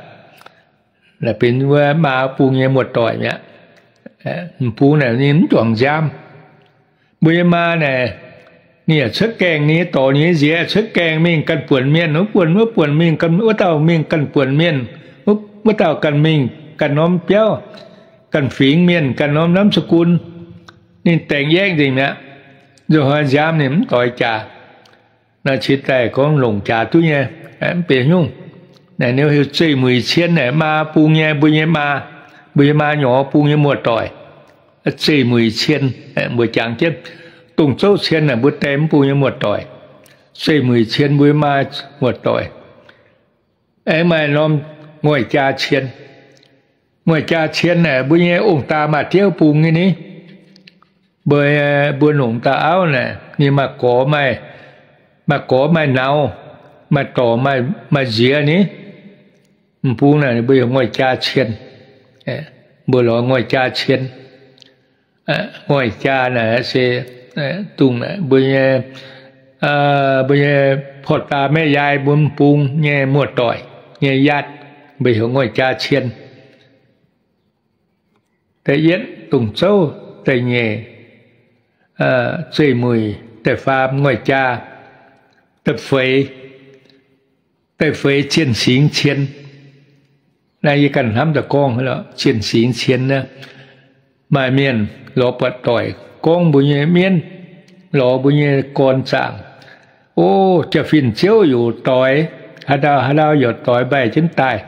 naaic benx wuov maa bung nyei muoz-doic mi'aqv. M'bung naaic ninh mv juangc nziaamv. Mbuo nyei maa naaic, ninh yaac cuotv gaengh, ninh nyei dorc ninh nyei nziex cuotv gaengh mingh ganh buonc mienh, wuov buonc wuov buonc mingh, wuov dauh mingh ganh buonc mienh, wuov dauh ganh mingh ganh norm biauv, ganh fingx mienh, ganh norm นามสกุล. Ninh daengx yaeqv nzengc mi'aqv. Nzunc hnoi nziaamv ninh mv doix jaax. Naaiv cingx daaih gorngv longc jaax duqv nyei, mv benx nyungc. Naaic ninh heuc zeiv muic cien naaic, maa bung nyei, mbuo nyei maa, mbuo nyei maa nyorx bung nyei muoz-doic. Zeiv muic cien, mbuo jangx jienv, dongh zouv cien naaic mbuo die mv bung nyei muoz-doic. Zeiv muic cien mbuo maa muoz-doic. Aengx maaih norm ngoic jaa cien. Ngoic jaa cien naaic mbuo nyei ong-daa maa-diev bung nyei ni. Mbuo, mbuo longc dauh auv naaic ninh maaih gorx, maaih gorx maaih nauz, maaih dorc maaih nziex ni. M'bung naaic mbuo heuc ngoic jaa cien. Mbuo lorz ngoic jaa cien. Ngoic jaa naaic se dongh mbuo nyei, mbuo nyei porv daa maeqv yaai mbuo m'bung nyei muoz-doic nyei yaatv, mbuo heuc ngoic jaa cien. Da'yietv dongh zouv, da'nyeic zeiv muic, da'faam ngoic jaa, da'feix, da'feix cien-singx cien. Naaiv yie ganh hnamv daaih gorngv, cien-singx cien naaiv, maaih mienh lorz buatc doic gorngv mbuo nyei mienv, lorz mbuo nyei gorn zaangc, o, jaa-fin ziouv yaac doix, haaix dauh haaix dauh yaac doix mbaih jienv daaih.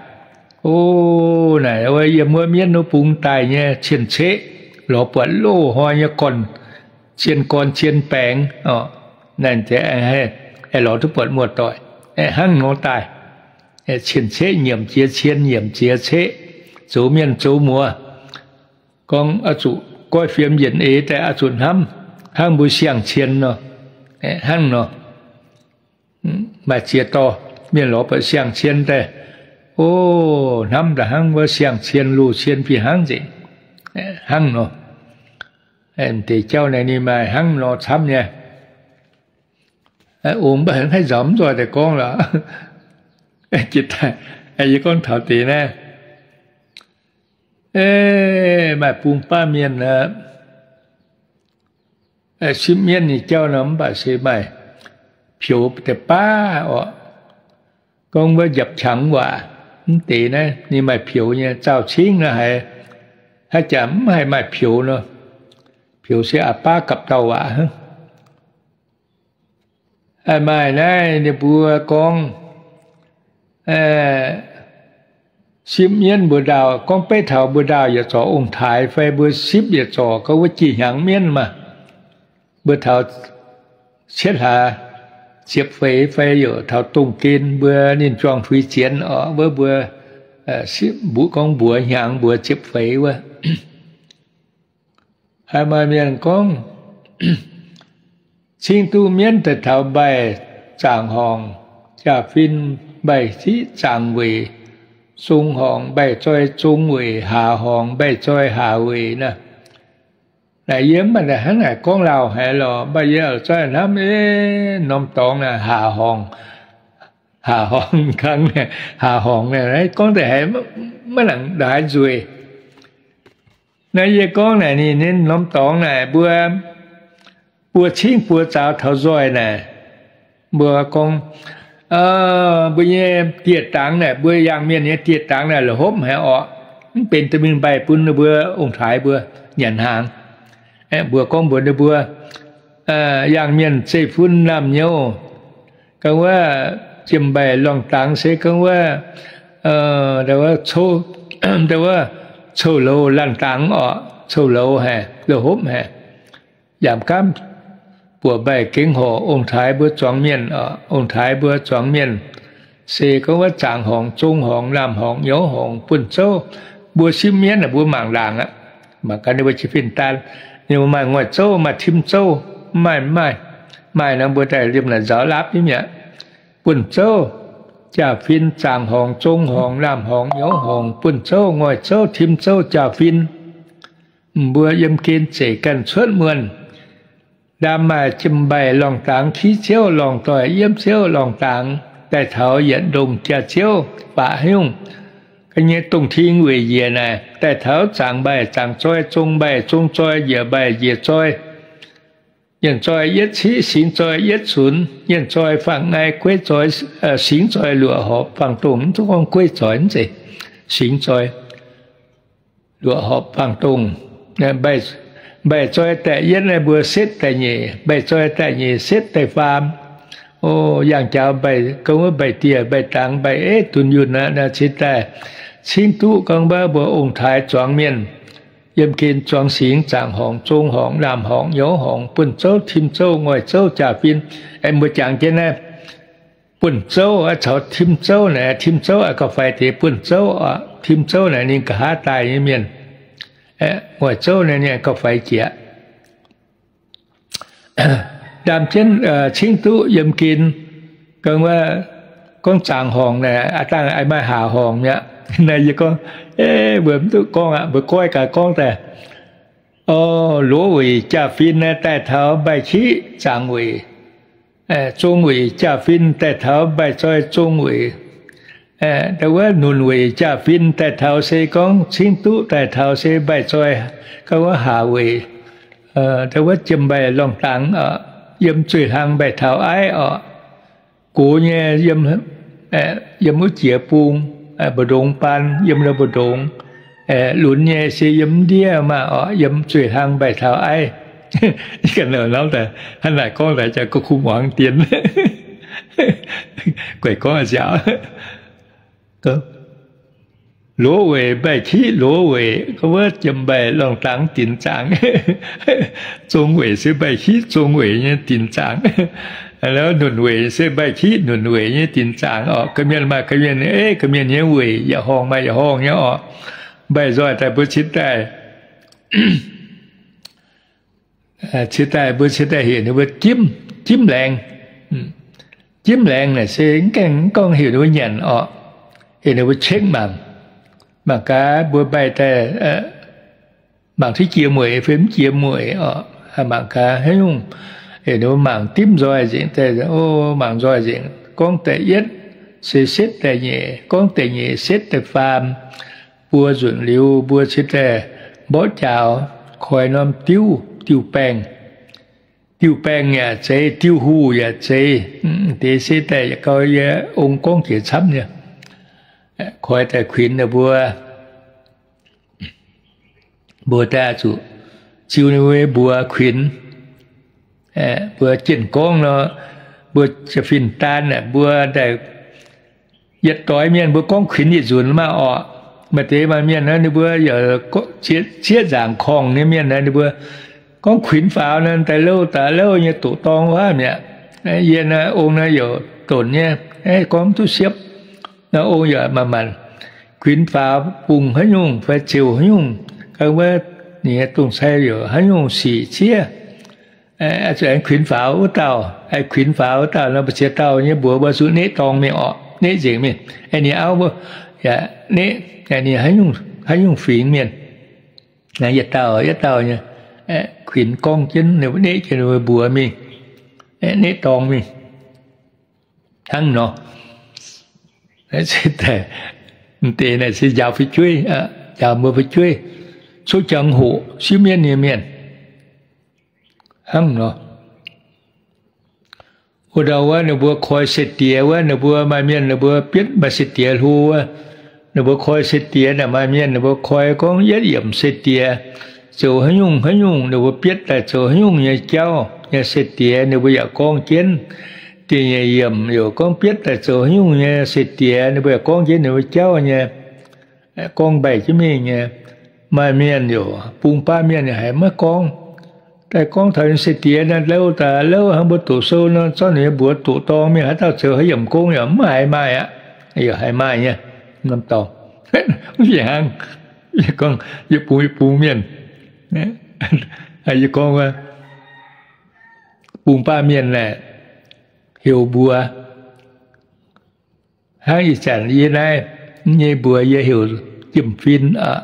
O, naaic wuov yiem wuov mienv wuov bung daaih nyei cien-ceqv, lorz buatc loz-hnoi nyei gorn, cien gorn cien baengx, naaiv deix aengx lorz duqv buatc muoz-doic, hnangv nor daaih. Cien-ceqv nyiemc jiex cien, nyiemc jiex ceqv, zoux mienh zoux muoz. Gorngv oix zuqc goiv fiem yienc eix daaih oix zuqc hnamv hnangv mbuo siang-cien nor, hnangv nor. Maaih ziex dorh mienh lorz buatc siang-cien daaih, o, hnamv daaih hnangv wuov siang-cien loz-cien fih hnangv nzengc, hnangv nor. Deix jauv naaic ninh maaih hnangv nor camv nyei. Ong mv baac haih nzauc mv nzoih daaih gorngv lorqc. Yie gorngv taux deix naaiv, maaih bung baav mienh aqv, sipv mienv nyei jauv nor, mv baac se maaih peux deix baav orqc. Gorngv wuov njapc qangx waac mv deix naaiv ninh maaih peux nyei, zaauh cingv naaiv haiz, haaix jaax mv haih maaih peux nor. Peux se a'baav gapv-dauh waac hnangv. Maaih naaiv ninh mbuo gorngv, sipv mienv mbuo ndaauh, gorngv beiv taux mbuo ndaauh yietc zorc ong-taaix fai mbuo sipv yietc zorc gorngv wuov jih hnyangx mienv maah. Mbuo taux cietv hlaax ziepc feix fai youc taux dongh gen mbuo ninh juangc fuix zienx oc, wuov mbuo mbuox gorngv mbuox hnyangx mbuox ziepc feix wuov. Haiz maaih mienh gorngv, cingv duqv mienv daaih taux mbaih zaangc horngc jaa-fin, mbaih ciqv zaangc weic zong horngc, mbaih zoi zong weic haaz horngc, mbaih zoi haaz weic naaic. Naaic yie mv baac hnangv naaic gorngv lauh haic lorqc, mv baac yie oix zuqc hnamv, norm dorngx naaic haaz horngc, haaz horngc kangv, haaz horngc naaic gorngv daaih haiz maiv nangc ndaaix nzueic. Naaiv yie gorngv naaic ninh, ninh norm dorngx naaic mbuo, buo cingv buo zaaux taux nzoih naaic, mbuo gorngv, mbuo nyei dieh dangx naaic, mbuo yaangh mienh nyei dieh dangx naaic la'hopv haic orqc. Mv benx dorh mingh mbaih bun ninh mbuo ong-taaix mbuo nyanc hnaangx. Mbuo gorngv mbuox ninh mbuo, yaangh mienh zeiv-fun naamh nyouz, gorngv wuov jiem mbaih lorngh dangx se gorngv wuov, wuov, coux-louz laanh dangx orqc, coux-louz haic, la'hopv haic. Yaac mv gaamv buoqc mbaih gengh horc ong-taaix mbuo zuangx mienh, ong-taaix mbuo zuangx mienh, se gorngv wuov zaangc horngc, zong horngc, laamh horngc, nyouz horngc, buonv-zouv. Mbuo sipv mienv aeqv, mbuo mangc laangc aqv. Mangc gaax ninh mbuo jiex fin-daan, ninh mbuo maaih ngoic zouv, maaih tim zouv, maaih, maaih, maaih nor mbuo daaih liemh naaic nzaaux laapv nyei mi'aqv. Buonv-zouv, jaa-fin, zaangc horngc, zong horngc, laamh horngc, nyouz horngc, buonv-zouv, ngoic zouv, tim zouv, jaa-fin. Mbuo yiem gen zeic ganh cuotv muonh. Ndaam maaih jiem mbaih lorngh dangx, kiv ziouv lorngh doic, yiemv ziouv lorngh dangx, daaih taux yietc ndongh jaax-ziouv baac haaix nyungc. Ga'nyeic dongh ting weic njiec naaic, daaih taux zaangc mbaih zaangc zoi, zong mbaih zong zoi, njiec mbaih njiec zoi, yienh zoi yietv ciqv, singx zoi yietv cunx, yienh zoi faang-ngaai, gueiv zoi, singx zoi luoqc horpc faang-dongh, mv duqv gorngv gueiv zoi mv zeiz, singx zoi luoqc horpc faang-dongh. Mbaih zoi da'yietv naaiv mbuo setv da'nyeic, mbaih zoi da'nyeic setv da'faam. O, yangh jaux mbaih, gorngv wuov mbaih dieh, mbaih dangx, mbaih eiv, dunh yunh aqv. Naaiv cingx daaih cingv duqv gorngv mbuo ong-taaix zuangx mienh, yiem gen zuangx singx, zaangc horngc, zong horngc, laamh horngc, nyouz horngc, buonv-zouv, tim zouv, ngoic zouv, jaa-fin. Aengx mbuo jangx jienv naaiv buonv-zouv caux tim zouv naaic, tim zouv gauh faix deix buonv-zouv oc. Tim zouv naaic ninh nqa'haav daaih nyei mienh. Ngoic zouv naaic ninh gauh faix jiex. Ndaam jienv cingv duqv yiem gen, gorngv, gorngv zaangc horngc naaic, aa dangh maaih haaz horngc mi'aqv. Naaiv yie gorngv, mbuo mv duqv gorngv aqv, mbuo goiv gaax gorngv daaih. O, loz weic jaa-fin naaiv daaih taux mbaih-ciqv zaangc weic, zong weic jaa-fin daaih taux mbaih-zoi zong weic, ndau wuov nunc weic jaa-fin daaih taux se gorngv cingv duqv daaih taux se mbaih-zoi, gorngv wuov haaz weic, ndau wuov jiem mbaih lorngh dangx, yiem zueih hlang mbaih taux aiv oc. Gox nyei yiem, yiem wuov jiex bung, mbu'ndongx baan yiem wuov mbu'ndongx. Lunx nyei se yiem ndiev maah oc, yiem zueih hlang mbaih taux aiv. Ga'naaiv hnangv naaic gorngv naaic jaax gorngv kuv muangx dien. Guaix gorngv nziaauc. Loz weic mbaih-ciqv loz weic, gorngv wuov jiem mbaih lorngh dangx dinc zaangc. Zong weic se mbaih-ciqv zong weic nyei dinc zaangc. Nunc weic se mbaih-ciqv nunc weic nyei dinc zaangc oc. Ga'mienh maaih ga'mienh, ga'mienh nyei weic, yietc horngh maaih yietc horngh nyei oc. Mbaih nzoih daaih mbuo cingx daaih cingx daaih mbuo cingx daaih heuc ninh mbuo jimv, jimv laengz. Jimv laengz naaic se mv gaengh mv gorngv heuc ninh mbuo nyanc oc. Heuc ninh mbuo cekv mangc, mangc gaax mbuo mbaih daaih mangc tiuv jiex mueic fai mv jiex mueic oc. Mangc gaax haaix nyungc, heuc ninh mbuo mangc dimv nzoih nzengc daaih, o, mangc nzoih nzengc. Gorngv da'yietv se setv da'nyeic, gorngv da'nyeic setv da'faam. Buo nzunc liuz mbuo cingx daaih mborqv jaaux, koi norm diuv, diuh baengh. Diuh baengh yaac zeiz, diuh huh yaac zeiz. Deix se daaih gauh yie ong gorngv jiex camv nyei. Koi daaih kuinx ninh mbuo. Mbuo daaih zuqc ziux ninh mbuo nyei mbuox kuinx. Mbuo jienv gorngv nor, mbuo fin-daan aeqv, mbuo daaih yietc doix mienh mbuo gorngv kuinx yietc nzunc maah orqc. Maaih deix maaih mienh naaiv ninh mbuo yaac zieqv nzaangc korngh nyei mienh naaiv ninh mbuo gorngv kuinx faaux naaiv daaih louh daaih louh nyei doqc dorng wuov mi'aqv. Yie naaiv ong naaiv yaac donc nyei, gorngv mv duqv siepv. Naaiv ong yaac manc-manc kuinx faaux bungx haaix nyungc fai ziouc haaix nyungc, ga'naaiv wuov ninh nyei dongh cai yaac haaix nyungc sic ciev. Zuqc aengx kuinx faaux wuov dauh, aengx kuinx faaux wuov dauh nor, mbu'ziex dauh nyei mbuox mbuo zuqc neqv dorng mingh orqc, neqv nzengc mingh. Ninh auv mbuo yaac neqv, ninh haaix nyungc fingx mienh, yietc dauh yietc dauh nyei kuinx gorngv jienv, neqv jienv ninh mbuo mbuox mingh, neqv dorng mingh hnangv nor. M'deix naaic se njaaux fu'jueiv, njaaux mbuo fu'jueiv, coqv jangx hoqc siev mienv nyei mienh hnangv nor. Wuov dauh wuov ninh mbuo koi se-diex wuov, ninh mbuo maaih mienh ninh mbuo bietv maaih se-diex hlo wuov, ninh mbuo koi se-diex naaic, maaih mienh ninh mbuo koi gorngv yietv yiemc se-diex zoux haaix nyungc haaix nyungc, ninh mbuo bietv daaih zoux haaix nyungc nyei jauv nyei se-diex, ninh mbuo yaac gorngv jienv. Da'nyeic yiemc yaac gorngv bietv daaih zoux haaix nyungc nyei se-diex, ninh mbuo yaac gorngv jienv ninh mbuo jauv nyei, gorngv mbaih jienv mingh nyei. Maaih mienh yaac bung baav mienh yaac haiz maiv gorngv. Daaih gorngv taux se-diex naaiv louh daaih louh hnangv mbuo doqc sou nor, zorqv ninh nyei mbuox doqc dorng mingh, haaix dauh zoux haaix yiemc gong yaac mv haiz maaih aqv. Yaac haiz maaih nyei, norm dorngx. Mv fih hnangv. Yie gorngv yie bung yie bung mienh, yie gorngv bung baav mienh naaic heuc mbuox hnangv ih zanc yie naaiv nyei mbuox yie heuc Jiem Fin aqv.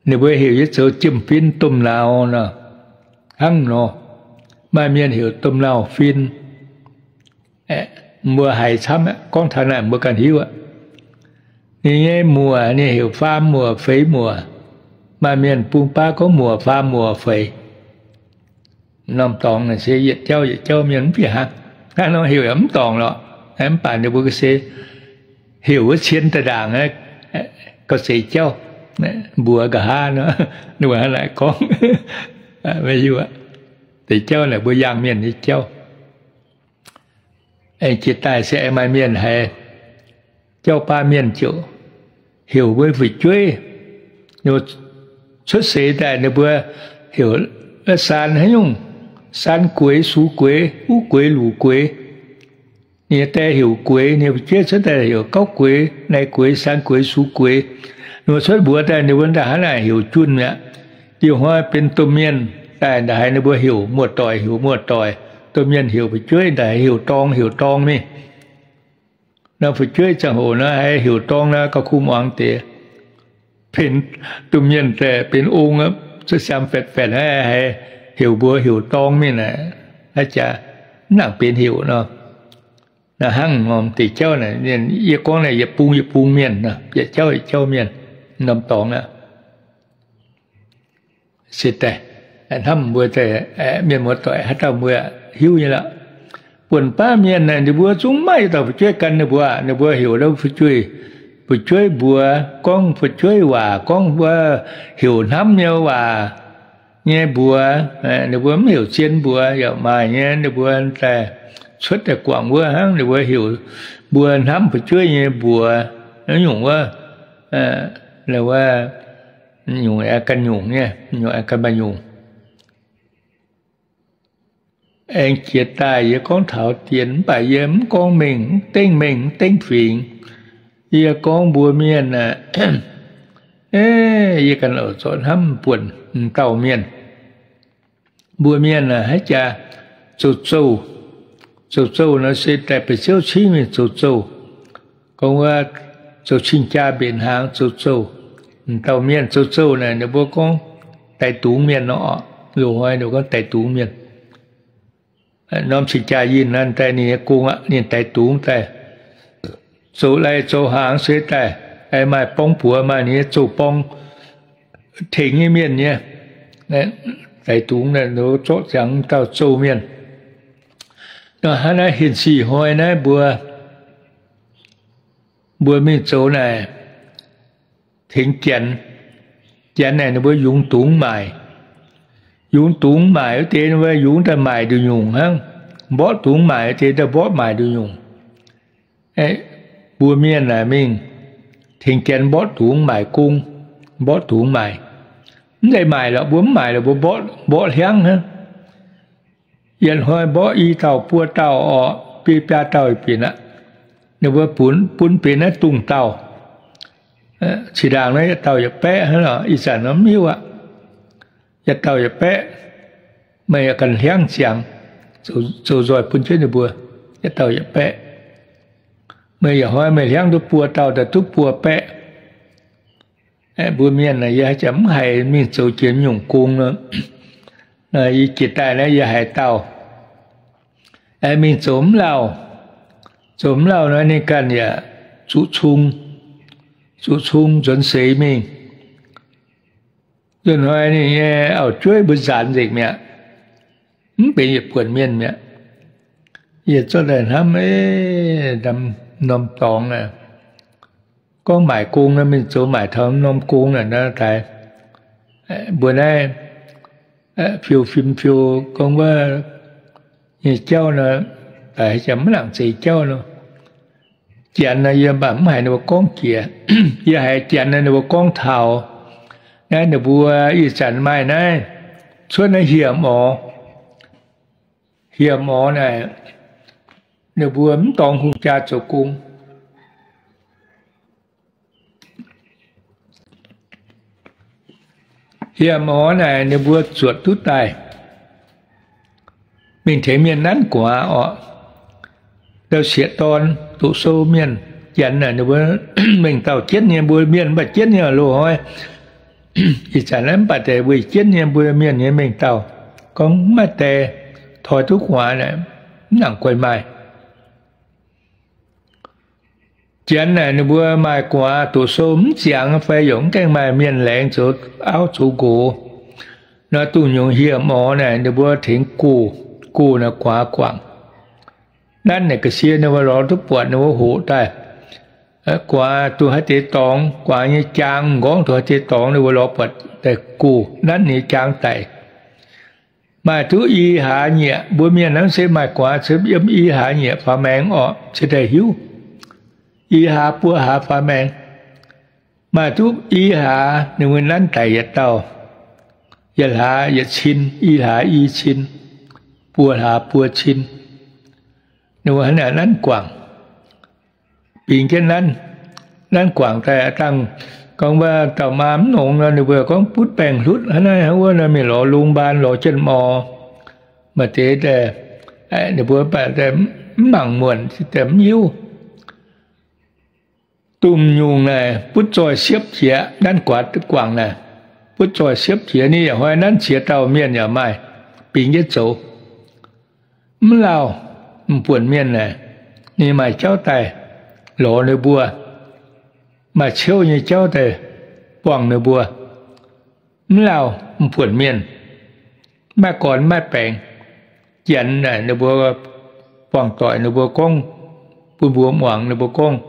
Ninh mbuo heuc yie zoux Jiem Fin Domh Nauz nor, hnangv nor. Maaih mienh heuc Domh Nauz Fin. Mbuo haiz camv, gorngv taux naaic mbuo ganh hiuv aqv. Ninh nyei muoc ninh heuc Faam Muoc Feix Muoc. Maaih mienh bung baav gorngv Muoc Faam Muoc Feix. Norm dorngx naaic se yietc jauv yietc jauv mienh mv fih hnangv. Hnangv nor heuc yaac mv dorngc lorqc. Mv baac ninh mbuo ga'sie heuc wuov cien daaih ndaangc, gauh zeiz jauv. Mbuox nqa'haav nor, ninh mbuo hnangv naaic gorngv, maiv hiuv aqv. Deix jauv naaic mbuo yangh mienh nyei jauv. Aengx jiex daaih se aengx maaih mienh haiz jauv baav mienh ziouc heuc mbuo fu'jueiv, cuotv seix daaih ninh mbuo heuc saan haaix nyungc, saan gueix, sux gueix, uv gueix, luc gueix. Ninh nyei die heuc gueix, ninh fu'jueiv cuotv daaih heuc gauv gueix, naaiv gueix, saan gueix, sux gueix. Ninh mbuo cuotv mbuox daaih ninh mbuo ndaaih hnangv naaic heuc junh mi'aqv. Diuh hnoi benx domh mienh daaih ndaaih haiz ninh mbuo heuc muoz-doic, heuc muoz-doic. Domh mienh heuc fu'jueiv ndaaih heuc dorng, heuc dorng mingh. Nor fu'jueiv ziangh hoc nor haiz heuc dorng nor gauh kuh muangx deix. Benx domh mienh daaih benx ong, cuotv siaam fatv-fatv naaiv haiz heuc mbuox heuc dorng mingh naaic, haaix jaax mv nangc benx heuc nor. Naaiv hnangv norm deix jauv naaic, yie gorngv naaic yietc bung yietc bung mienh, yietc jauv yietc jauv mienh, norm dorngx aqv. Se daaih, hnamv mbuo mienh muoz-doic haaix dauh mbuo hiuv nyei lorqc. Buonc baav mienh naaic ninh mbuo zungv maiv maaih dauh fu'jueiv gan ninh mbuo aqv. Ninh mbuo heuc fu'jueiv, fu'jueiv mbuox, gorngv fu'jueiv waac, gorngv wuov heuc hnamv nyei waac nyei mbuox. Ninh mbuo mv heuc zien mbuox yaac maaih nyei. Ninh mbuo daaih cuotv daaih guangc wuov hnangv, ninh mbuo heuc mbuo hnamv fu'jueiv nyei mbuox, nyungc wuov, wuov, nyungc aengx ganh nyungc nyei, nyungc aengx ganh maaih nyungc. Aengx jiex daaih yie gorngv taux dien mv baac yie mv gorngv mengh, mv dengv mengh, mv dengv fingx. Yie gorngv mbuo mienh aeqv, yie ganh oix zorqv hnamv buonc m'dauh mienh. Mbuo mienh aeqv, haaix jaax zoux zouh, zoux zouh nor se daaih ba'ziouv cingv mingh zoux zouh. Gorngv wuov zoux cing-jaa mbenc hnaangx zoux zouh. M'dauh mienh zoux zouh naaic ninh mbuo gorngv daix dungz mienh nor, loz-hnoi ninh mbuo gorngv daix dungz mienh. Norm cing-jaa yinh naaiv daaih ninh nyei gong aqv, ninh daix dungz daaih. Zoux lai zoux hnaangx se daaih, maaih borng-buoz maaih ninh nyei zouv-borng tengx nyei mienh nyei. Daix dungz zorqv ziangx dauh zouh mienh. Nor hnangv naaiv hinc sic hnoi naaiv mbuo, mbuo mingh zoux naaic tengx janx, Janx naaic ninh mbuo yungz dungz maaic. Yungz dungz maaic wuov deix ninh mbuo yungz daaih maaic nduqc nyungc hnangv. Mborqv dungz maaic wuov deix daaih mborqv maaic nduqc nyungc. Mbuo mienh naaic mingh tengx janx mborqv dungz maaic gong, mborqv dungz maaic. Mv zeiz maaic lorqc, mbuo mv maaic lorqc, mbuo mborqv, mborqv hliangv hnangv. Yietc hnoi mborqv i dauh buo dauh orqc, biei biaa dauh binc aqv. Ninh mbuo bun, bun benx naaiv dungh dauh. Zinh ndaangc naaiv yietc dauh yietc baeqv hnangv lorqc, ih zanc nor mv hiuv aqv. Yietc dauh yietc baeqv, meih yaac ganh hliangv ziangx, zoux nzoih bun jienv ninh mbuo, yietc dauh yietc baeqv. Meih yietc hnoi meih hliangv duqv buo dauh daaih duqv buo baeqv. Mbuo mienh yie haaix zanc mv haiz mingh zoux jiex nyungc gong nor, yie jiex daaih naaiv yie haiz dauh mingh zoux mv lauh. Zoux mv lauh nor ninh ganh yaac zuqc cung, zuqc cung nzuonx seix mingh. Nzunc hnoi ninh nyei auv-jueiv mbuo nzaanx nzengc mi'aqv. Mv benx yietc buonc mienh mi'aqv. Yie zorqv daaih hnamv, norm dorngx naaic, gorngv maaic gong nor mingh zoux maaic taux norm gong naaic nor daaih, mbuo naaiv fiou fim fiou gorngv wuov nyei jauv nor, daaih haaix zanc mv nangc zeix jauv nor. Janx nor yie mv baac mv haiz ninh mbuo gorngv jiex. Yie haiz janx nor ninh mbuo gorngv taux naaiv ninh mbuo ih zanc maaih naaiv cuotv naaiv hieh morz. Hieh morz naaic, ninh mbuo mv dorngx hungh jaa zoux gong. Hieh morz naaic ninh mbuo zuotc duqv daaih mingh tengx mienh nanv gu'nguaaz orqc. Ndau sieqv dorn doqc sou mienh, janx naaic ninh mbuo mengh dauh jienv nyei, mbuo mienh mv baac jienv nyei loz-hnoi. Ih zanc naaiv mv baac deix weic jienv nyei mbuo mienh nyei mengh dauh, gorngv mv maaih die toi duqv gu'nguaaz naaic, mv nangc guai maaih. Janx naaic ninh mbuo maaih gu'nguaaz doqc sou mv ziangx fai yaac mv gaengh maaih mienh laengz zoux auv zoux nqox nor, dongh nyungc hieh morz naaic ninh mbuo tengx gox, gox naaic gu'nguaaz guangc. Nanv naaic ga'sie ninh mbuo lorz duqv buatc ninh mbuo hoqc daaih. Gu'nguaaz dongh haaix deix dorngx, gu'nguaaz nyei jaang m'nqorngv dongh haaix deix dorngx ninh mbuo lorz buatc daaih gox nanv nyei jaang daic. Maaih duqv i hlaax nyieqc, mbuo mienh naaiv se maaih gu'nguaaz se yiem i hlaax nyieqc faaux maengx orqc, cingx daaih hiuv. I hlaax buo hlaax faaux maengx. Maaih duqv i hlaax ninh mbuo nanv daic yietc dauh, yietc hlaax yietc cin, i hlaax i cin, buo hlaax buo cin. Ninh mbuo hnangv naaic nanv guangc, bingx jienv nanv. Nanv guangc daaih a'dangh gorngv wuov dauh maa mv nongx nor, ninh mbuo gorngv butv baengh hlutv hnangv naaiv hnangv wuov nor, mingh lorz lungh mbaan lorz jienv morz. Maaih deix daaih, ninh mbuo mv baac mv mangc muonc, mv hiuv. Domh nyungc naaic butv zoih siepv jiex, nanv guaax guangc naaic, butv zoih siepv jiex. Ninh yaac hnoi nanv ziex dauh mienh yaac maaih, bingx jienv zoux. Mv lauh, m'buonc mienh naaic, ninh maaih jauv daaih lorz ninh mbuo, maaih ciouv nyei jauv daaih buangh ninh mbuo. Mv lauh m'buonc mienh, maaih gorn maaih baengx. Janx naaic ninh mbuo buangh doic ninh mbuo gorngv, bun mbuo muangx ninh mbuo gorngv,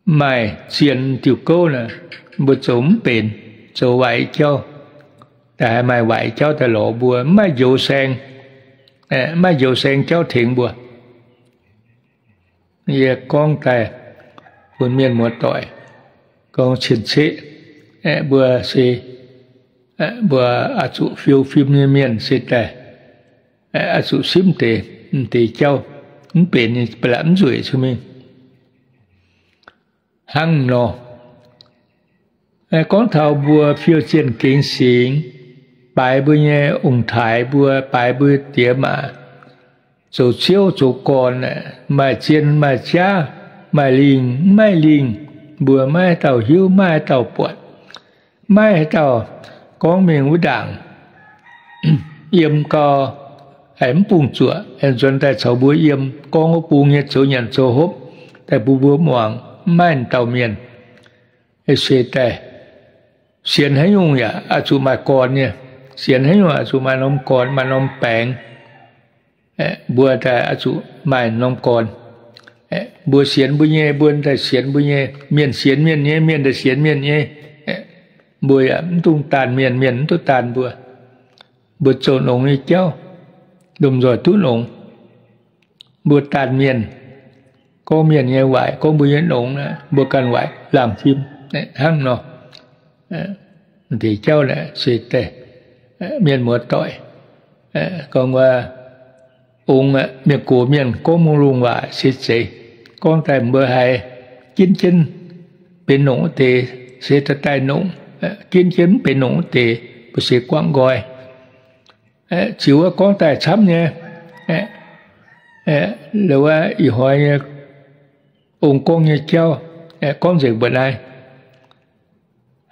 maaih zien diuh gouv naaic, mbuo zoux mv benx, zoux waaic jauv, daaih haaix maaih waaic jauv daaih lorz mbuo, mv maaih njoux saeng, mv maaih njoux saeng jauv tengx mbuo. Yie gorngv daaih bun mienh muoz-doic gorngv cien-ceqv, aeqv, mbuo se, aeqv, mbuo oix zuqc fiou fim nyei mienh se daaih, aeqv, oix zuqc simv deix, m'deix jauv mv benx nyei ba'laqc mv nzueic cun mingh. Hnangv nor, gorngv taux mbuo fiou zienh gengx singx, baaix mbuo nyei ong-taaix mbuo, baaix mbuo diex maac, zoux ziouv zoux gorn, maaih zien maaih jaav, maaih lingh mv maaih lingh, mbuo maiv haaix dauh hiuv, maiv haaix dauh buatc, maiv haaix dauh gorngv mingh wuov ndaangc yiem gau, haiz mv bungx zuoqc, nzuonx daaih caux mbuo yiem, gorngv wuov bung nyei zoux nyanc zoux hopv daaih bun mbuo muangx, maiv maaih dauh mienh. Se daaih sienx haaix nyungc yaac oix zuqc maaih gorn nyei. Sienx haaix nyungc oix zuqc maaih norm gorn, maaih norm baengx. Mbuo daaih oix zuqc maaih norm gorn. Mbuo sienx mbuo nyei, mbuo daaih sienx mbuo nyei. Mienh sienx mienh nyei, mienh daaih sienx mienh nyei. Mbuo yaac mv dungx daanh mienh, mienh mv dungx daanh mbuo. Mbuo zoux longx nyei jauv, lomh nzoih duqv longx. Mbuo daanh mienh, gorngv mienh nyei waaic, gorngv mbuo nyei longx, mbuo ganh waaic laangh fim hnangv nor. Deix jauv naaic se daaih mienh muoz-doic gorngv wuov, ong, mienh gox mienh gorngv mungh lungh waac se zeiz. Gorngv daaih mbuo haiz ginv jienv benx nongc wuov deix se daaih daaih nongc, ginv jienv mv benx nongc wuov deix mbuo se guangc nqoi. Ziux wuov gorngv daaih camv nyei, wuov ih hnoi nyei ong gorngv nyei jauv, gorngv nzengc mbuo naaiv.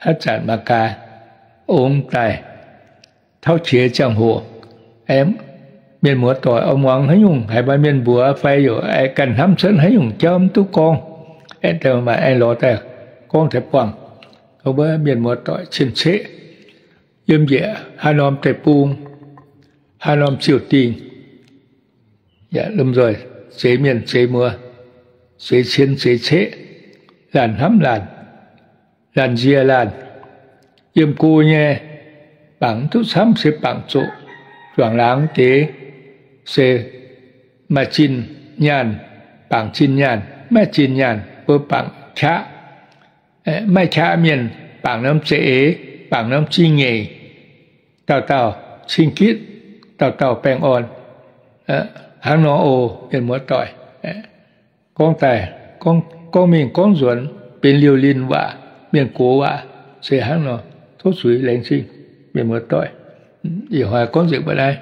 Haaix zanc mangc gaax, ong daaih tauv qiex ziangh hoc, mienh muoz-doic oix muangx haaix nyungc, haiz maaih mienh mbuox fai yaac ganh hnamv cuotv haaix nyungc jauv mv duqv gorngv, aengx lorz daaih gorngv taux buangh. Mbuo mienh muoz-doic cien-ceqv, yiem njiec haaix norm deic-bung, haaix norm ziouc dingh, yaac lomh nzoih zeix mienh zeix muoz, zeix cien zeix ceqv, laanh hnamv laanh, laanh nzie laanh. Yiem go nyei, bangc mv duqv camv se bangc zoqc juangc laangz deix, se maaih zinh nyaanh, bangc zinh nyaanh, maaih zinh nyaanh mbuo bangc qaqv. Maaih qaqv mienh bangc norm za'eix, bangc norm zingh nyeic, dauh dauh cing-gitv, dauh dauh baengh orn. Hnangv nor oc, mienh muoz-doic. Gorngv daaih, gorngv mingh gorngv nzuonx benx liouh linh waac, mienh gox waac, se hnangv nor. Tov zuiz laengz zingh mienh muoz-doic. Ih hnoi gorngv nzengc mbuo naaiv.